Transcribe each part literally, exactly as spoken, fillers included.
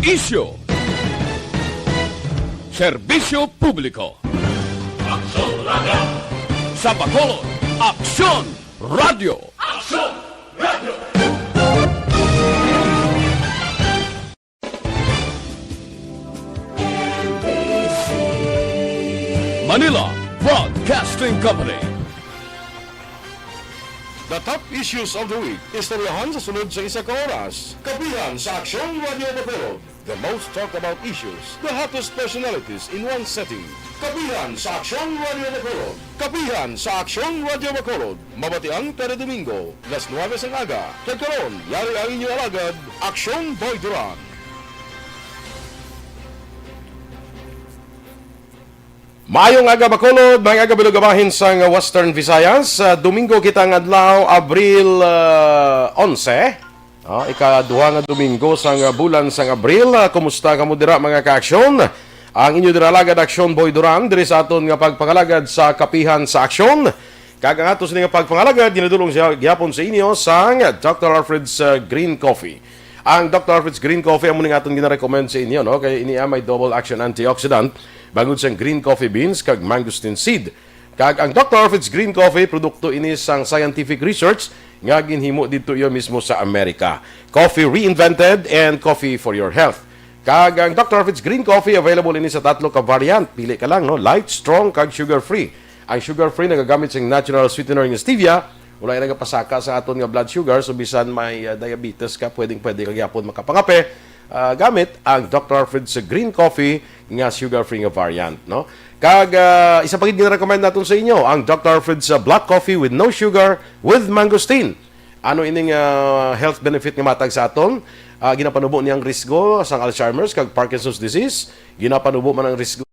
Isyu. Serbisyo publiko. Aksyon Radio. Sa Bacolod, Aksyon Radio. Aksyon Radio. Manila Broadcasting Company. The top issues of the week. Istoryahan sa sunod sa isa ka oras. Kapihan sa Aksyon Radio Bacolod. The most talked about issues, the hottest personalities in one setting. Kapihan sa Aksyon Radio Bacolod. Kapihan sa Aksyon Radio Bacolod. Mabatian kada Domingo, las nuwebe sang aga. Kag karon, yari ang inyo alagad, Aksyon Boy Duran. Maayong aga, Bacolod. Maayong aga, Bilog, bahin sang Western Visayas. Ah, Domingo kita nga adlaw, Abril, ah, onse. Ah, ikaduha nga Domingo sang, ah, bulan sang Abril. Ah, kumusta kamo dira, mga ka-aksyon? Ang inyo dira alagad, Aksyon Boy Duran, diri sa aton nga pagpangalagad sa Kapihan sa Aksyon. Kag ang ato sini nga pagpangalagad, ginadulong siya gihapon sa inyo sang Doctor Alfred's, ah, Green Coffee. Ang Doctor Alfred's Green Coffee amo ning aton ginarecommend sa inyo, no? Kay ini, ah, may double action antioxidant, bangod sang green coffee beans kag mangosteen seed. Kag ang Doctor Alfred's Green Coffee, produkto ini sang scientific research nga ginhimo didto iya mismo sa Amerika. Coffee reinvented and coffee for your health. Kag ang Doctor Alfred's Green Coffee, available ini sa tatlo ka variant. Pili ka lang, no? Light, strong, kag sugar-free. Ang sugar-free nagagamit sing natural sweetener nga stevia, wala ina gapasaka sa aton nga blood sugar, so bisan may, ah, diabetes ka, pwedeng-pwede ka gyapon makapangape, ah, gamit ang Doctor Alfred's Green Coffee nga sugar-free nga variant, no? Kag, ah, isa pa gid gina-recommend naton sa inyo, ang Doctor Alfred's, ah, Black Coffee with no sugar with mangosteen. Ano ining, ah, health benefit nga matag sa aton? Ah, ginapanubo niya ang risgo sang Alzheimer's kag Parkinson's disease. Ginapanubo man ang risgo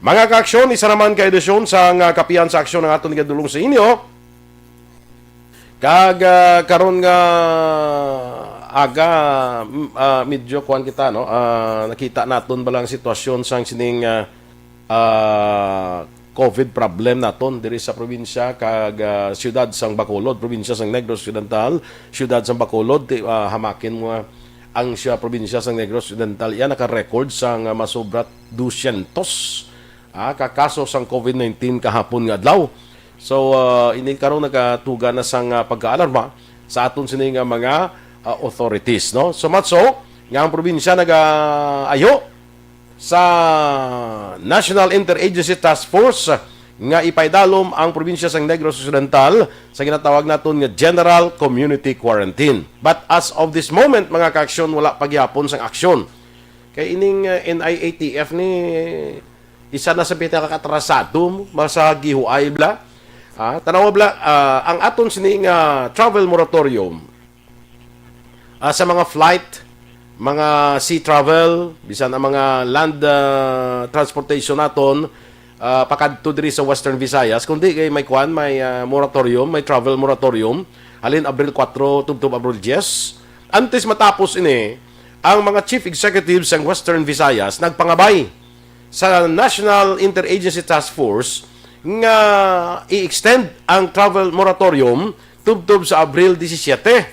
Mga ka-aksyon, isa naman ka edisyon sang, ah, Kapihan sa Aksyon ang aton igadulong sa inyo. Kag, ah, karon nga aga, mm, ah, medyo kuwan kita, no? Ah, nakita naton bala ang sitwasyon sang sining, ah, ah, COVID problem naton diri sa probinsya kag, ah, siyudad sang Bacolod, probinsya sang Negros Occidental, siyudad sang Bacolod, ti-, ah, hamakin mo, ah, ang siya probinsya sang Negros Occidental, iya naka-record sang, ah, masobra dusyentos, ah, ka kaso sang COVID nineteen kahapon nga adlaw. So, ah, ini karon nagatuga na sang, ah, pagkaalarma sa aton sini nga mga, ah, authorities, no? So much so nga ang probinsya nagaayo sa National Interagency Task Force nga ipaidalom ang probinsya sang Negros Occidental sa ginatawag naton nga General Community Quarantine. But as of this moment, mga ka-aksyon, wala pa gyapon sang aksyon. Kay ining, uh, N I A T F ni isa na sa pinakaatrasado, masagihuay bala. Ah, tanawa bala, ah, ang aton sini nga travel moratorium, ah, sa mga flight, mga sea travel, bisan ang mga land, ah, transportation naton, ah, pakadto diri sa Western Visayas, kundi kay may kwan, may, ah, moratorium, may travel moratorium, halin Abril kuwatro tubtob Abril diyes. Antes matapos ini, ang mga chief executives sang Western Visayas nagpangabay sa National Interagency Task Force nga i-extend ang travel moratorium tubtob sa Abril disisiete.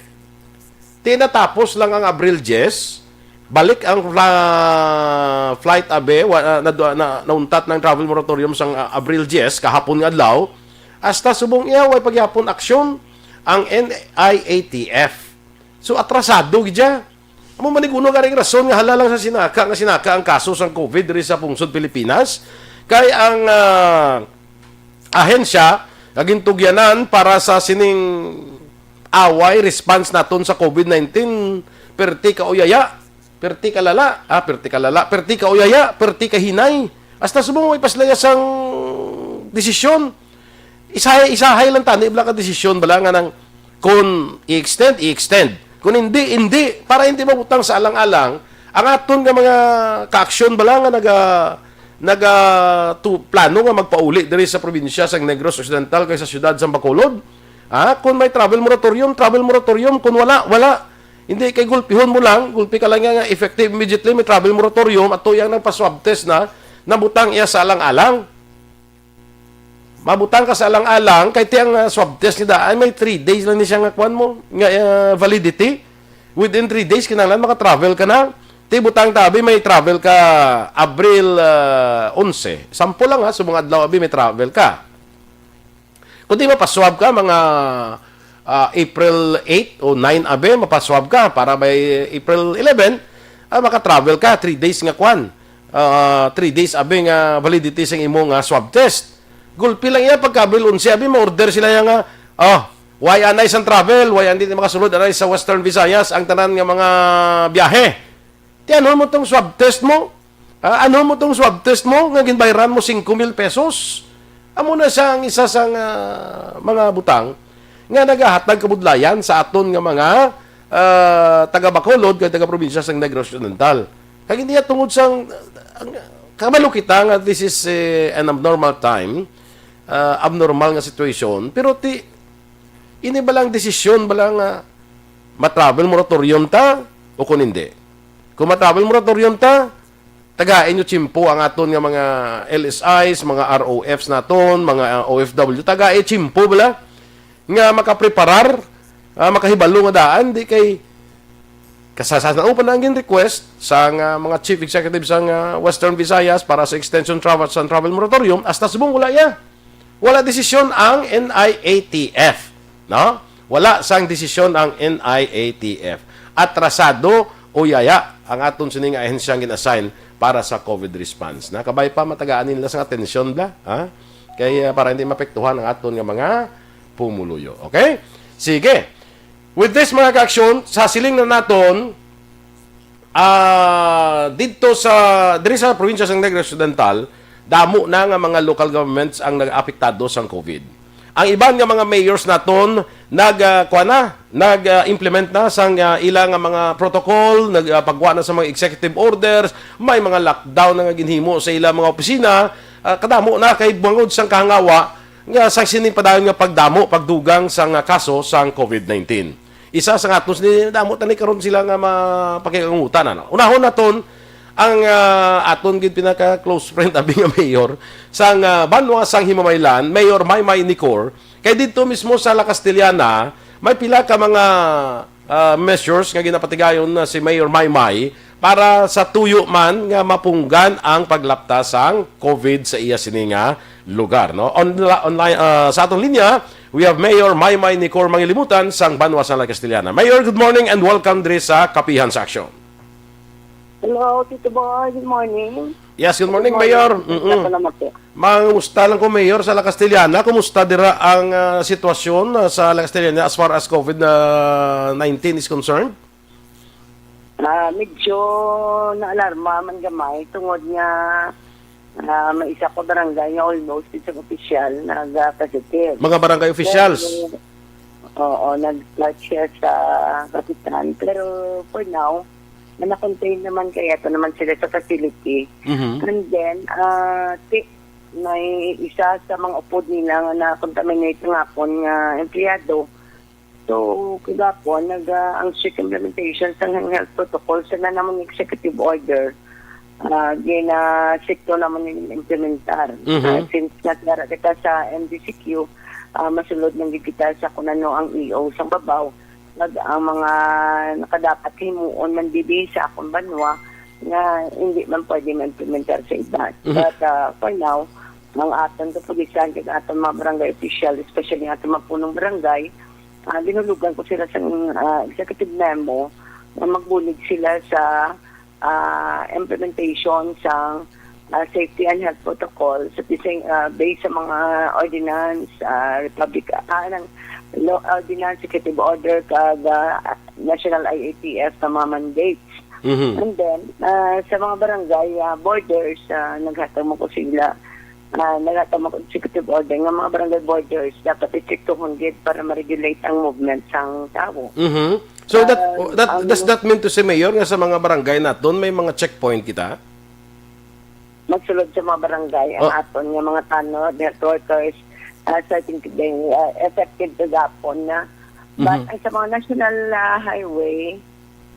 Ti natapos lang ang Abril diyes, balik ang fla-, flight, abi, wa-, na, na, na, nauntat ng travel moratorium sang, ah, Abril diyes, kahapon nga adlaw, hasta subong iya, way pagyapon aksyon ang N I A T F. So, atrasado gid siya. Amo man ni kuno garing rason nga hala lang sa sinaka, nga sinaka ang kaso sang COVID diri sa pungsod Pilipinas. Kay ang, ah, ahensya nga gintugyanan para sa sining away, response naton sa COVID nineteen, perti ka uyaya, perti ka lala, ah, perti ka lala, perti ka uyaya, perti ka hinay. Hasta subong mo ipaslaya sang desisyon. Isahay, isahay lang tani bala ka desisyon bala nga nang kun i-extend, i-extend. Kun hindi, hindi. Para hindi mabutang sa alang-alang ang aton nga mga kaaksyon bala nga naga naga tu, plano nga magpauli diri sa probinsya sang Negros Occidental kay sa siyudad sang Bacolod. Ha? Kung may travel moratorium, travel moratorium. Kung wala, wala. Hindi kay gulpihon mo lang, gulpi ka lang nga effective immediately, may travel moratorium, at tuyang nagpa-swab test na, nabutang iya sa alang-alang. Mabutang ka sa alang-alang, kay tiyang ah, swab test ni daan, may three days lang ni siya nga kwan mo, nga ah, validity. Within three days, kinahanglan maka-travel ka na. Ti butang ta, abi, may travel ka Abril ah, onse. Sample lang ha, sa mga adlaw, abi, may travel ka. Kung di mapaswab ka, mga ah, April eight o nine, abi, mapaswab ka para by April eleven, ah, maka-travel ka, three days nga kwan. Ah, three days, abi, nga validity sang imo nga swab test. Gulpi lang iya, pagka Abril onse, abi, ma-order sila iya nga, oh, why anay sang travel, why hindi makasulod anay sa Western Visayas ang tanan nga mga biyahe. Ti ano mo tong swab test mo? Ah, ano mo tong swab test mo nga ginbayran mo singko mil pesos? Amo na sa ang isa sang ah, mga butang nga nagahatag kabudlayan sa aton nga mga ah, taga Bacolod kag taga probinsya sang Negros Occidental. Kag hindi tungod sang ang, kabalo kita nga this is eh, an abnormal time, ah, abnormal nga situation, pero ti ini ba lang desisyon ba lang nga ma-travel moratorium ta o kung hindi? Kung ma-travel moratorium ta, tagai nyo tiyempo ang aton nga mga L S Is, mga R O Fs naton, mga uh, O F W, tagai tiyempo bala nga makapreparar, ah, makahibalo nga daan, di kay kasasas na upan ang gin-request sang ah, mga chief executive sang ah, Western Visayas para sa extension travel sa travel moratorium, hasta subong wala iya. Wala desisyon ang N I A T F, no? Wala sang desisyon ang N I A T F. Atrasado o yaya ang aton sini nga ahensya nga gin-assign para sa COVID response. Nakabay pa matagaan nila sang atensyon bla, ha? Kay ah, para hindi mapektuhan ang aton nga mga pumuluyo. Okay? Sige. With this, mga kaaksyon, sa siling na naton, ah, didto sa, diri sa probinsya sang Negros Occidental, damo na nga mga local governments ang nag-apektado sang COVID. Ang iban nga mga mayors naton nag, ah, kuha na, nag, ah, implement na sang ah, ila nga mga protocol, nag, ah, pagwa na sa mga executive orders, may mga lockdown na nga ginhimo sa ila mga opisina, ah, kadamo na kay bangod sang kahangawa nga sa sining padayon nga pagdamo, pagdugang sang ah, kaso sang COVID nineteen. Isa sa nga aton sini, damo tani karon sila nga mapakikangutan, ano. Unahon naton ang ah, aton gid pinaka close friend abi nga mayor sang ah, banwa sang Himamaylan, Mayor Maymay Nicor, kay didto mismo sa La Castellana may pila ka mga ah, measures nga ginapatigayon na si Mayor Maymay para sa tuyo man nga mapunggan ang paglapta sang COVID sa iya sini nga lugar, no? On, online ah, sa atong linya, we have Mayor Maymay Nicor Mangilimutan sang banwa sa La Castellana. Mayor, good morning and welcome diri sa Kapihan sa Aksyon. Hello, Tito Boy. Good morning. Yes, good morning, Mayor. Mm-mm. Salamat po. Mangusta lang ko, Mayor, sa La Castellana. Kumusta dira ang ah, sitwasyon ah, sa La Castellana as far as COVID nineteen is concerned? Ah, medyo naalarma man gamay tungod nga ah, may isa ko barangay nga almost isang opisyal nag-positive. Mga barangay officials? Pero, oo, nag-flight siya sa kapitan. Pero for now, na-contain naman kaya ito naman sila sa facility. Mhm. And then, ah, ti-, may isa sa mga upod nila nga na-contaminate nga akon nga empleyado. So, kagapon, nag, ah, ang strict implementation sa health protocol sa na namang executive order, ah, gina-stricto naman yung implementar. Mhm. Ah, since nagdara kita sa M D C Q, ah, masulod man gid kita sa kung ano ang E O sa babaw, nag, ang mga nakadapat himuon man didi sa akong banwa nga hindi man pwede ma-implementar sa iba. Mhm. But, ah, for now, ang aton kapulisan kag aton mga barangay official, especially ang aton mga punong barangay, ah, ginhulugan ko sila sa ah, executive memo nga magbulig sila sa ah, implementation sa ah, safety and health protocols, sa tising, ah, based sa mga ordinance, ah, republic, ah, ng lo-, ordinance, executive order, kag, ah, national I A T F na mga mandates. Mhm. And then, ah, sa mga barangay, ah, borders, ah, naghatag man ko sila, ah, naghatag man ko executive order nga mga barangay borders dapat istriktuhon gid para ma-regulate ang movement sang tawo. Mhm. So that, Ah, that, ang does that mean to say, Mayor, nga sa mga barangay naton may mga checkpoint kita? Magsulod sa mga barangay ang Oh. aton nga mga tanod, health workers, ah, so I think they, ah, effective kagapon na. But Mhm. ang sa mga national, ah, highway,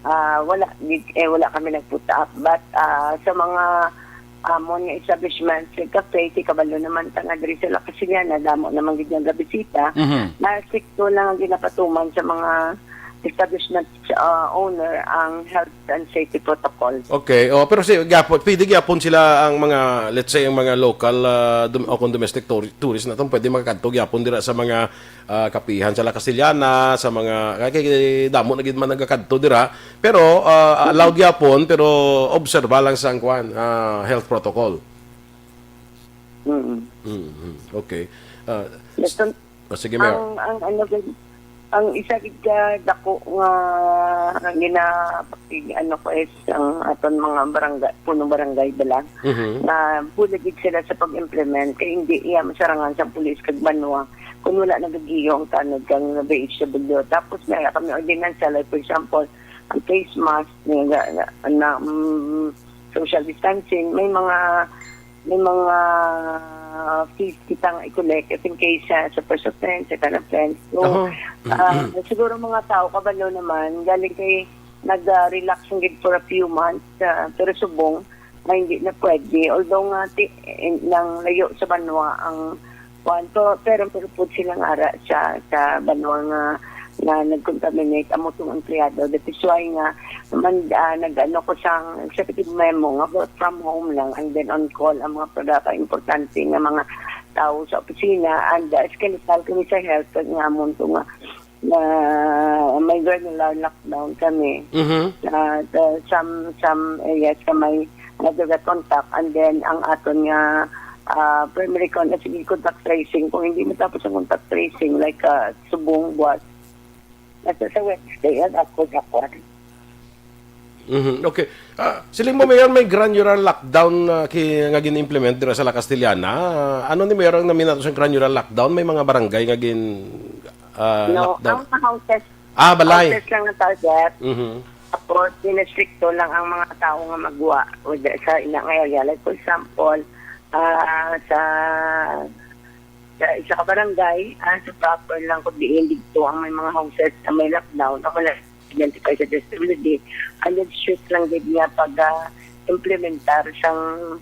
ah, wala gid, eh, wala kami nag-put up. But, ah, sa mga amon nga establishment, sa cafe, kay kabalo naman ta nga diri sa La Castellana, damo naman gid nga gabisita. Mhm. Na strikto lang ang ginapatuman sa mga establishment, ah, owner ang health and safety protocols. Okay, oh, pero si gyapon, pwede gyapon sila ang mga, let's say, ang mga local, ah, dom-, o kung domestic tour-, tourist naton, pwede makakadto gyapon dira sa mga, ah, kapihan sa La Castellana, sa mga, kay, kay damo na gid man nagakadto dira, pero, ah, allowed gyapon, pero obserba lang sa ang kwan, ah, health protocol. Mm. Mhm. Okay. Ah, Yes, sir. Oh, sige, Mayor. Ang, ang ano gid, ang isa gid ka dako nga, nga gina-, ano ko is ang aton mga barangay, punong barangay bala. Mhm. Na bulag gid sila sa pag-implement kay hindi iya masarangan sa pulis kag banwa kung wala nagagiyo ang tanod kang V H W. Tapos may kami ordinansa, like, for example, ang face mask, nga, nga, na, mm, social distancing, may mga, may mga fees kita nga i-collect, if in case, ah, sa first offense, second offense. So, Aha. ah, siguro mga tao, kabalo naman, galing kay nag-relax lang gid for a few months, ah, pero subong, nga hindi na pwede. Although nga, ti-, in-, nang layo sa banwa ang kuwan. So, pero, pero po silang ara sa, sa banwa nga, nga nag-contaminate, amo tong empleyado. That is why nga, man, ah, nag-ano ko sang executive memo nga work from home lang and then on call ang mga pinaka-importante nga mga tao sa opisina. And, ah, skeletal kami sa health, kag nga amo to nga, na may granular lockdown kami. Mhm. Ah, the, some, some areas ka may nagdaga contact, and then ang aton nga, ah, primary con-, ah, sige, contact tracing. Kung hindi matapos ang contact tracing, like, ah, subong, buwas, nasa sa Wednesday, yan, ako, ako. Mhm. Okay. Ah, siling mo, Mayor, may granular lockdown, ah, ki-, nga gin-implement dira sa La Castellana. Ah, ano ni, Mayor, ang naminato sa granular lockdown? May mga barangay nga gin, ah, No, lockdown? Ang mga houses, Ah, balay. Houses lang ang target. Mhm. Tapos, pinastrikto lang ang mga tao nga magwa o di sa ina nga area. Like, for example, ah, sa, sa isa ka barangay, ah, sa proper lang kung diin dito ang may mga houses na may lockdown, ang wala identify sa disability, and then strict lang gid nga pag, ah, implementar sang,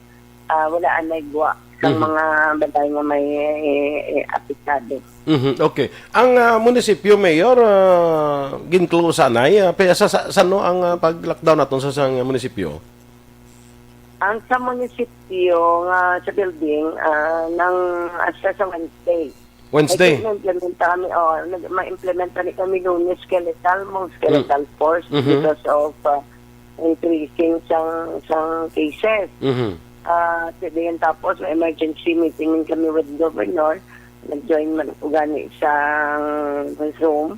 ah, wala anay gwa sang Mhm. mga balay nga may, eh, eh, apektado. Mhm, okay. Ang, ah, munisipyo, Mayor, ah, gin-close anay, ah, pe-, sa, sa, sa ano ang, ah, pag-lockdown naton sa, sa munisipyo? Ang sa munisipyo nga sa building, ah, nang hasta sa Wednesday. Wednesday? Ay, ma-implementa kami, oh, nag-, ma-implementa ni kami Lunes, skeletal, mong skeletal Mm. force Mhm. because of, ah, increasing sang, sang cases. Mhm. Ah, sa diyan tapos, may emergency meeting man kami with governor. Nag-join man ako gani sa Zoom.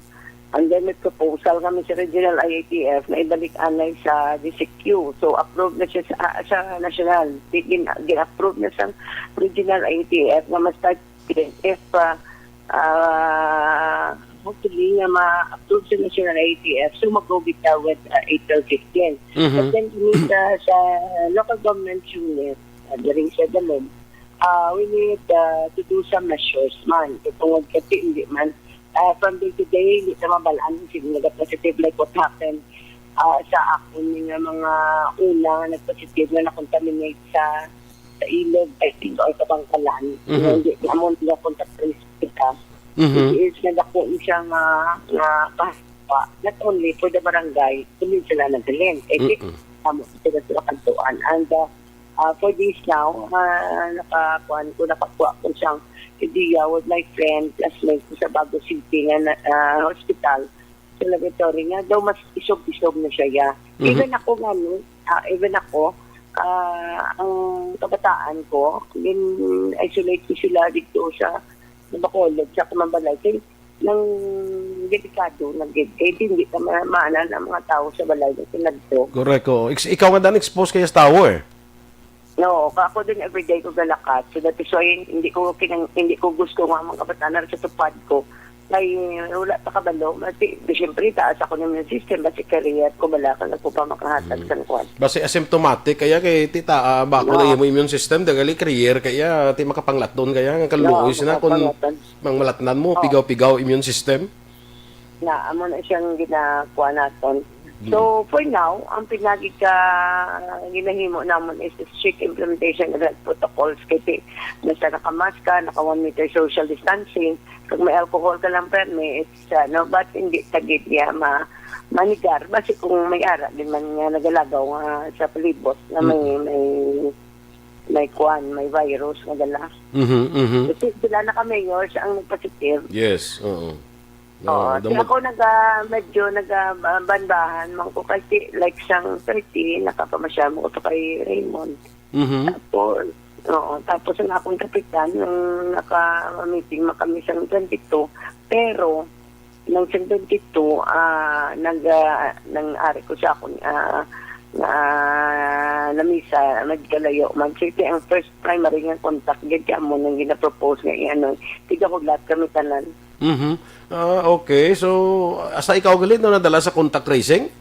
And then may proposal kami sa regional I A T F na ibalik anay sa D C Q. So, approved na siya sa, ah, sa national. Di-, gin-, gin-approve na sa regional I A T F na ma-start if, ah, ah, hopefully nga ma-approve sa national I A T F. So, mag-go kita with, ah, April fifteen. Mhm. But then, we need, ah, sa local government unit, ah, during sa Dalom, ah, we need, ah, to do some measures man. Tungod kasi hindi man, ah, from day to day, hindi sa mabalaan, hindi nag-positive like what happened, ah, sa akon nga mga una nga nag-positive na na-contaminate sa, sa Ilog, I think, or sa Bangkalan. Mhm. Hindi naman nila contact trace kita. Mhm. It is nagdako siya nga, nga kahawa, not only for the barangay, kundi sila nagdalhin. Eh, Mm-mm. Tamo sila sila kantuan. And, uh, uh, for this now, uh, nakakuan ko, nakakuha ko siyang idea with my friend, classmate ko sa Bago City nga na, uh, hospital, sa laboratory nga daw mas isog-isog na siya, ya. Mhm. Even ako nga, no, ah, even ako, ah, ang kabataan ko, gin-isolate ko sila dito sa Bacolod, sa akong balay. Kay nang delikado na gid. Kay hindi ka ma-, maanan ang mga tao sa balay na pinagto. Correct, oo. Ex-, ikaw nga dan expose kaya sa tower? No, ka ako din everyday ko galakat. So that is why hindi ko kinang-, hindi ko gusto nga mga kabataan na sa tupad ko. Kay wala pa kabalo, basi, di, siyempre, taas ako ng immune system, basi carrier ko, bala ka na po pa makahatag Mm. sa kuwan. Basi asymptomatic kaya kay tita, ah, bako na Oo. imo immune system, dagali carrier kaya, ti makapanglaton kaya, nga kaluoy Oo, sina kung makapanglaton. Mang malatnan mo, Oo. pigaw-pigaw immune system? Na, amo na siyang ginakuha naton. Mm. So, for now, ang pinagi ka ginahimo namon is strict implementation of health protocols. Kasi basta nakamask ka, naka one meter social distancing, kag may alcohol ka lang permi, it's, ano, but hindi tagid niya ma-, manigar. Basi kung may ara, di man nga nagalagaw nga sa palibot na may, Mm. may, may kwan, may virus nga dala. Mhm, mhm. Kasi sila na ka mayors ang nagpositive. Yes, oo. Oo, Oo, the si mo- ako naga-, medyo naga-, ba-, banbahan man ko kasi, like, sang thirty, nakapamasyal mo ko to kay Raymond. Mhm. Tapos, oo, tapos ang akong kapitan, nung naka-meeting man kami sang twenty-two, pero nang sang twenty-two, ah, nag-, ah, nang ari ko sa akong, ah, na lamisa, nagkalayo man. So, ito ang first primary nga contact gid kamo nang gina-propose nga i-ano, tiga ko lahat kami tanan. Mhm. Ah, okay. So, asa ikaw gali no nadala sa contact tracing?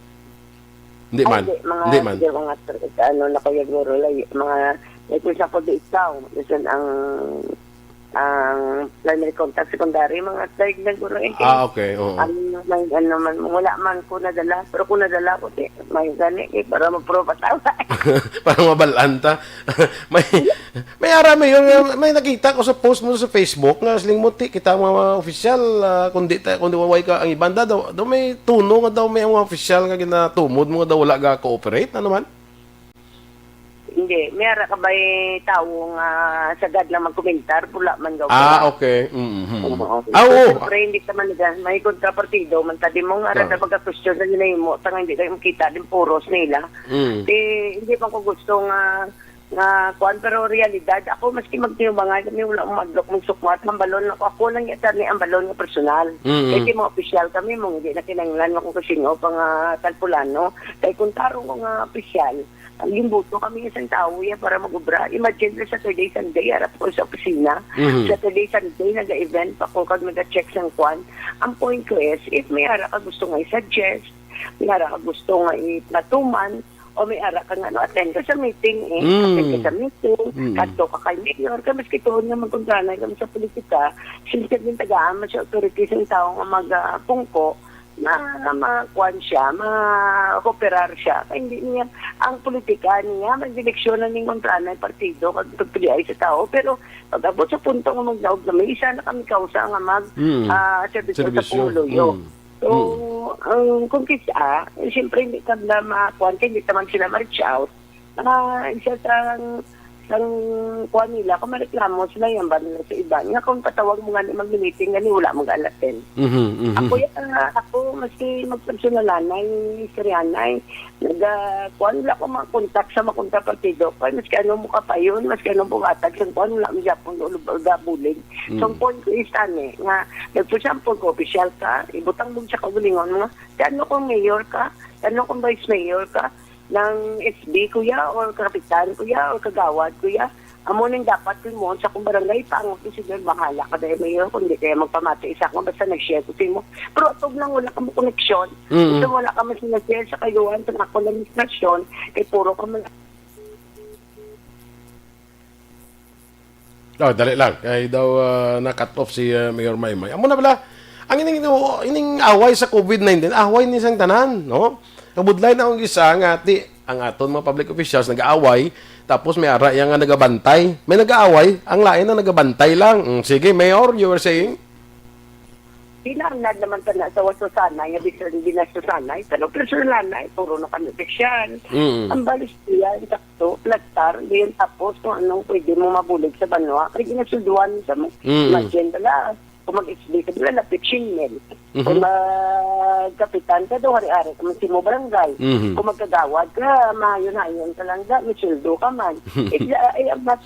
Hindi Ay, man. Hindi, mga, Hindi man. Hindi, mga tr-, ano na, Kuya Guro, lay-, mga, like, for example, di ikaw, minsan ang, ang primary contact, secondary, mga third na guro, eh. Ah, okay, oo. Ang, may, ano man, wala man ko nadala, pero kung nadala ko, di, may gani, eh, para ma-prove ang tama. Para mabalaan ta. May, may ara, Mayor, nga may nakita ko sa post mo sa Facebook nga siling mo, ti, kita ang mga, mga opisyal, ah, kung di ta, kung di way ka ang iban, daw, daw may tuno nga daw may mga opisyal nga ginatumod mo nga daw wala ga-cooperate, ano man? Hindi, may ara ka ba'y tawo nga sagad lang magkomentar, wala man daw Ah, wala. Okay. Mm-hmm. Oo. Ah, So, oo. Siyempre, hindi ka man gan-, may kontrapartido, man tadi mo nga, Ah. Ara na baga question na ginahimo, tanga hindi kayo makita din puros nila. Mm. Di, hindi man ko gusto nga, nga kuwan, pero realidad, ako maski magtiyubangan kami, wala akong madlok, magsukmat, hambalon ako, ako lang yung attorney, hambalon nga personal. Mm. Kasi mga opisyal kami, mong hindi na kinahanglan, kung kasino pa nga talpulano. Kay kung tarong ko nga opisyal, ang gimbuto kami isang tao yan para mag-obra. Imagine na Saturday, Sunday, harap ko sa opisina. Mhm. Saturday, Sunday, nag-event pa ko kag nag-check sang kwan. Ang point ko is, if may ara ka gusto nga i-suggest, may ara ka gusto nga iplatuman, o may ara ka nga, no, attend ka sa meeting, eh. Mm. Attend ka sa meeting, Mm. kadto ka kay mayor, kay maski tuon nga magkundanay kami sa politika, since naging tagaan man siya authority sa tao nga mag, ah, pungko, na, na makuan siya, ma-cooperar siya. Kay hindi niya, ang politika niya, may direksyon na ning kontra na yung partido, kag pagpiliay sa tao. Pero pag-abot sa punto nga magdaog na may isa na kami kausa nga mag, Mm. ah, serbisyo sa Serbisyo. Pangulo. Mm. So, Mm. ang, kung kisa, eh, siyempre, hindi ka na makuan, kay hindi naman sila ma-reach out. Ah, isa sang, sang kuan nila, kung mareklamo sila, yan ba nila sa iba? Nga kung patawag mo nga ni mag-meeting, gani wala mag-alaten. Mhm, mhm. Ako, ya-, ah, ako, maski magpersonal anay, istoryanay, nag, ah, kuan, wala ko mga kontak sa mga kontrapartido. Kaya maski ano mo kapayon, maski ano buhatag, sang kuan, wala mo gyapon ulo-, ulo-, bulig. So, Mm. ang point ko is, ani, nga, like, for example, kung official ka, ibutang mo sa kaugalingon mo nga, ano kung mayor ka, ano kung vice mayor ka, ng S B, kuya, or kapitan, kuya, or kagawad, kuya. Amo ning dapat ko mo sa akong barangay, pangot ko, sige, bahala ka dahil mayor, kung di kaya magpamati isa ko, basta nag-share ko sa imo. Pero atog lang, wala ka mo koneksyon. Mm. Gusto wala ka mas nag-share sa kayuhan, sa akong administrasyon, kay puro ka man. Oh, dali lang. Kay daw, ah, na-cut off si, ah, Mayor Maymay. Amo na pala, ang ining, ining away sa covid nineteen, away ni sang tanan, no? Kabudlay na akong gisa nga, ti, ang aton mga public officials nag-aaway, tapos may ara iya nga nagabantay. May nag-aaway, ang lain ang nagabantay lang. Mm, sige, Mayor, you were saying? Pinangnad naman ta na sa wasosanay nga bisan ginasosanay, pero personalanay, puro na kami opisyal. Mm. Ang balis niya, sakto, plastar, diyan tapos kung anong pwede mo mabulig sa banwa. Kaya ginasulduan sa mo. Mm. Imagine ka lang, Kung mag-S B ka, wala na pitching men. Mhm. Kung magkapitan ka, daw hari-hari ka man sa imo barangay. Mhm. Kung magkagawad ka, mahayon-hayon ka lang da, may sweldo ka man. It's, uh, I am not,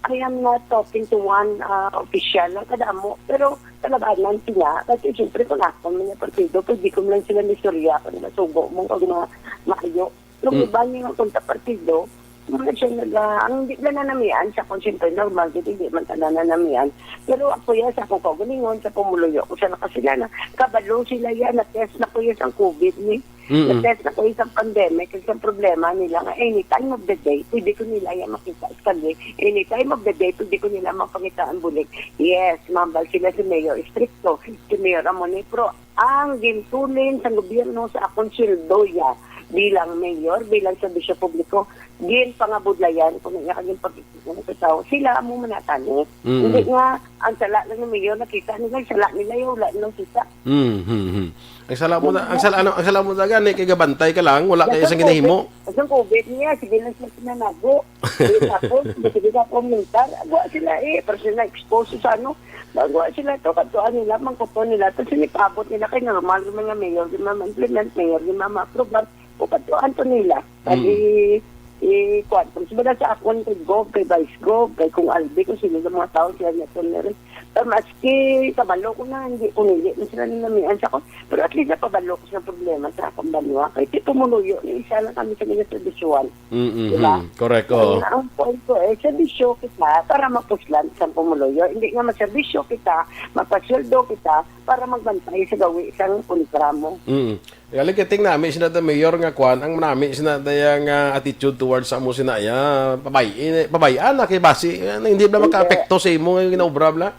I am not talking to one, uh, official lang kadamo. Pero kalabanan sila. Kasi siyempre, kung ako man yung partido, pwede ko man lang sila may istorya kung masugo mo, kung ma-, maayo. Kung Hmm. iba niya yung kontrapartido, mga siya nag-, ah, ang di na nanamian sa akong siyempre normal, di, di man ka na nanamian. Pero ako yan, sa akong kaugalingon, sa pumuluyo ko sa nakasilana. Kabalo sila yan, na-test na ko yan sa COVID ni. Mm-mm. Na-test na ko yan sa pandemic, kasi ang problema nila nga any time of the day, pwede ko nila yan makita sa kalye. Any time of the day, pwede ko nila mapangitaan bulig. Yes, mambal sila si Mayor Estricto, si Mayor Amone, pero ang gintulin sa gobyerno sa akong sweldo ya bilang mayor, bilang serbisyo publiko, ginpangabudlayan ko na iya kag ginpag-, sa tao. Sila amo manatani. Mm. Hindi nga, ang sala lang ng mayor, nakita nila, ang sala nila, yung wala nilang kita. Mm, mm, mm. Ang sala mo na, ang sala, ano, ang sala mo na gani, kay gabantay ka lang, wala kayo sa ginahimo. Sa COVID niya, sige lang sila pinanago. Eh, tapos, sige na po, militar. Agwa sila eh, pero sila expose sa ano. Agwa sila to, katuan nila, mangkuton nila. Tapos, sinipabot nila kay normal, yung mga mayor, yung mga implement, mayor, yung mga approval. O katuan to nila. Kag Mm. i-, i-, kuwan. Tapos, wala sa akon kay Gov, kay Vice Gov, kay Kung Albi, kung sino sa mga tao, sila na to na rin. Pero maski kabalo ko na, hindi ko nili, mas na namian sa ko. Pero at least, napabalo ko sa problema sa akong banwa. Kay tipo mo luyo, ni isa lang kami sa mga tradisyon. Mm-mm. Diba? Correct, oo. Ang, ang point ko eh, serbisyo kita para mapuslan sa pumuluyo. Hindi nga maserbisyo kita, mapasweldo kita para magbantay sa gawi sang kontra mo. Mm. Galing kay ting nami sina the mayor nga kwan, ang nami sina daya nga attitude towards sa amo sina ya, pabay, eh, pabayaan na kay basi, eh, hindi bala Hindi. makaapekto sa imo nga ginaobra bala.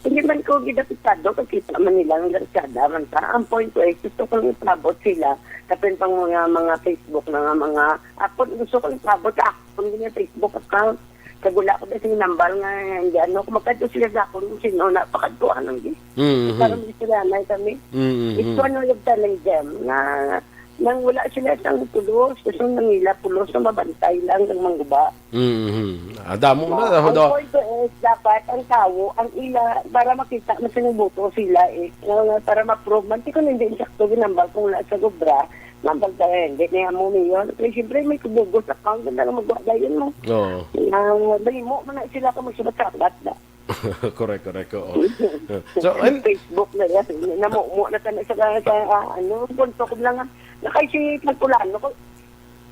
Hindi man ko gidapitado, kasi kita man nila ang garsada man ta. Ang point ko is, gusto ko lang ipabot sila, kapin pang mga, mga Facebook na nga, mga, ako, gusto ko lang ipabot sa akon, ganyan, Facebook account. Kag wala ko kasi nambal nga, hindi, ano, kung magkadto sila sa akon, kung sino na, pakadtuan lang di. Mhm. Para may sila na kami. Mhm. It's one way of telling them na nang wala sila sang pulos, gusto nang nila pulos na mabantay lang ng mangguba. Mhm. Ah, damo na, Ang daw. point ko is, dapat ang tawo, ang ila, para makita, mas boto sila eh. Nga, nga, para ma-prove man, di ko hindi insakto ginambal kung wala sa gobra, nambal ka rin, hindi niya mo niyon. Kaya siyempre, may kubugos account, na lang magwa dayon mo. Oo. Ang mahimo man na sila kung magsubat-sabat na. Correct, correct, oo. So, and Facebook na yan. Namumo na tayo sa, sa, ah, ano, punto ko lang, ah, nakay si Pagpulano ko,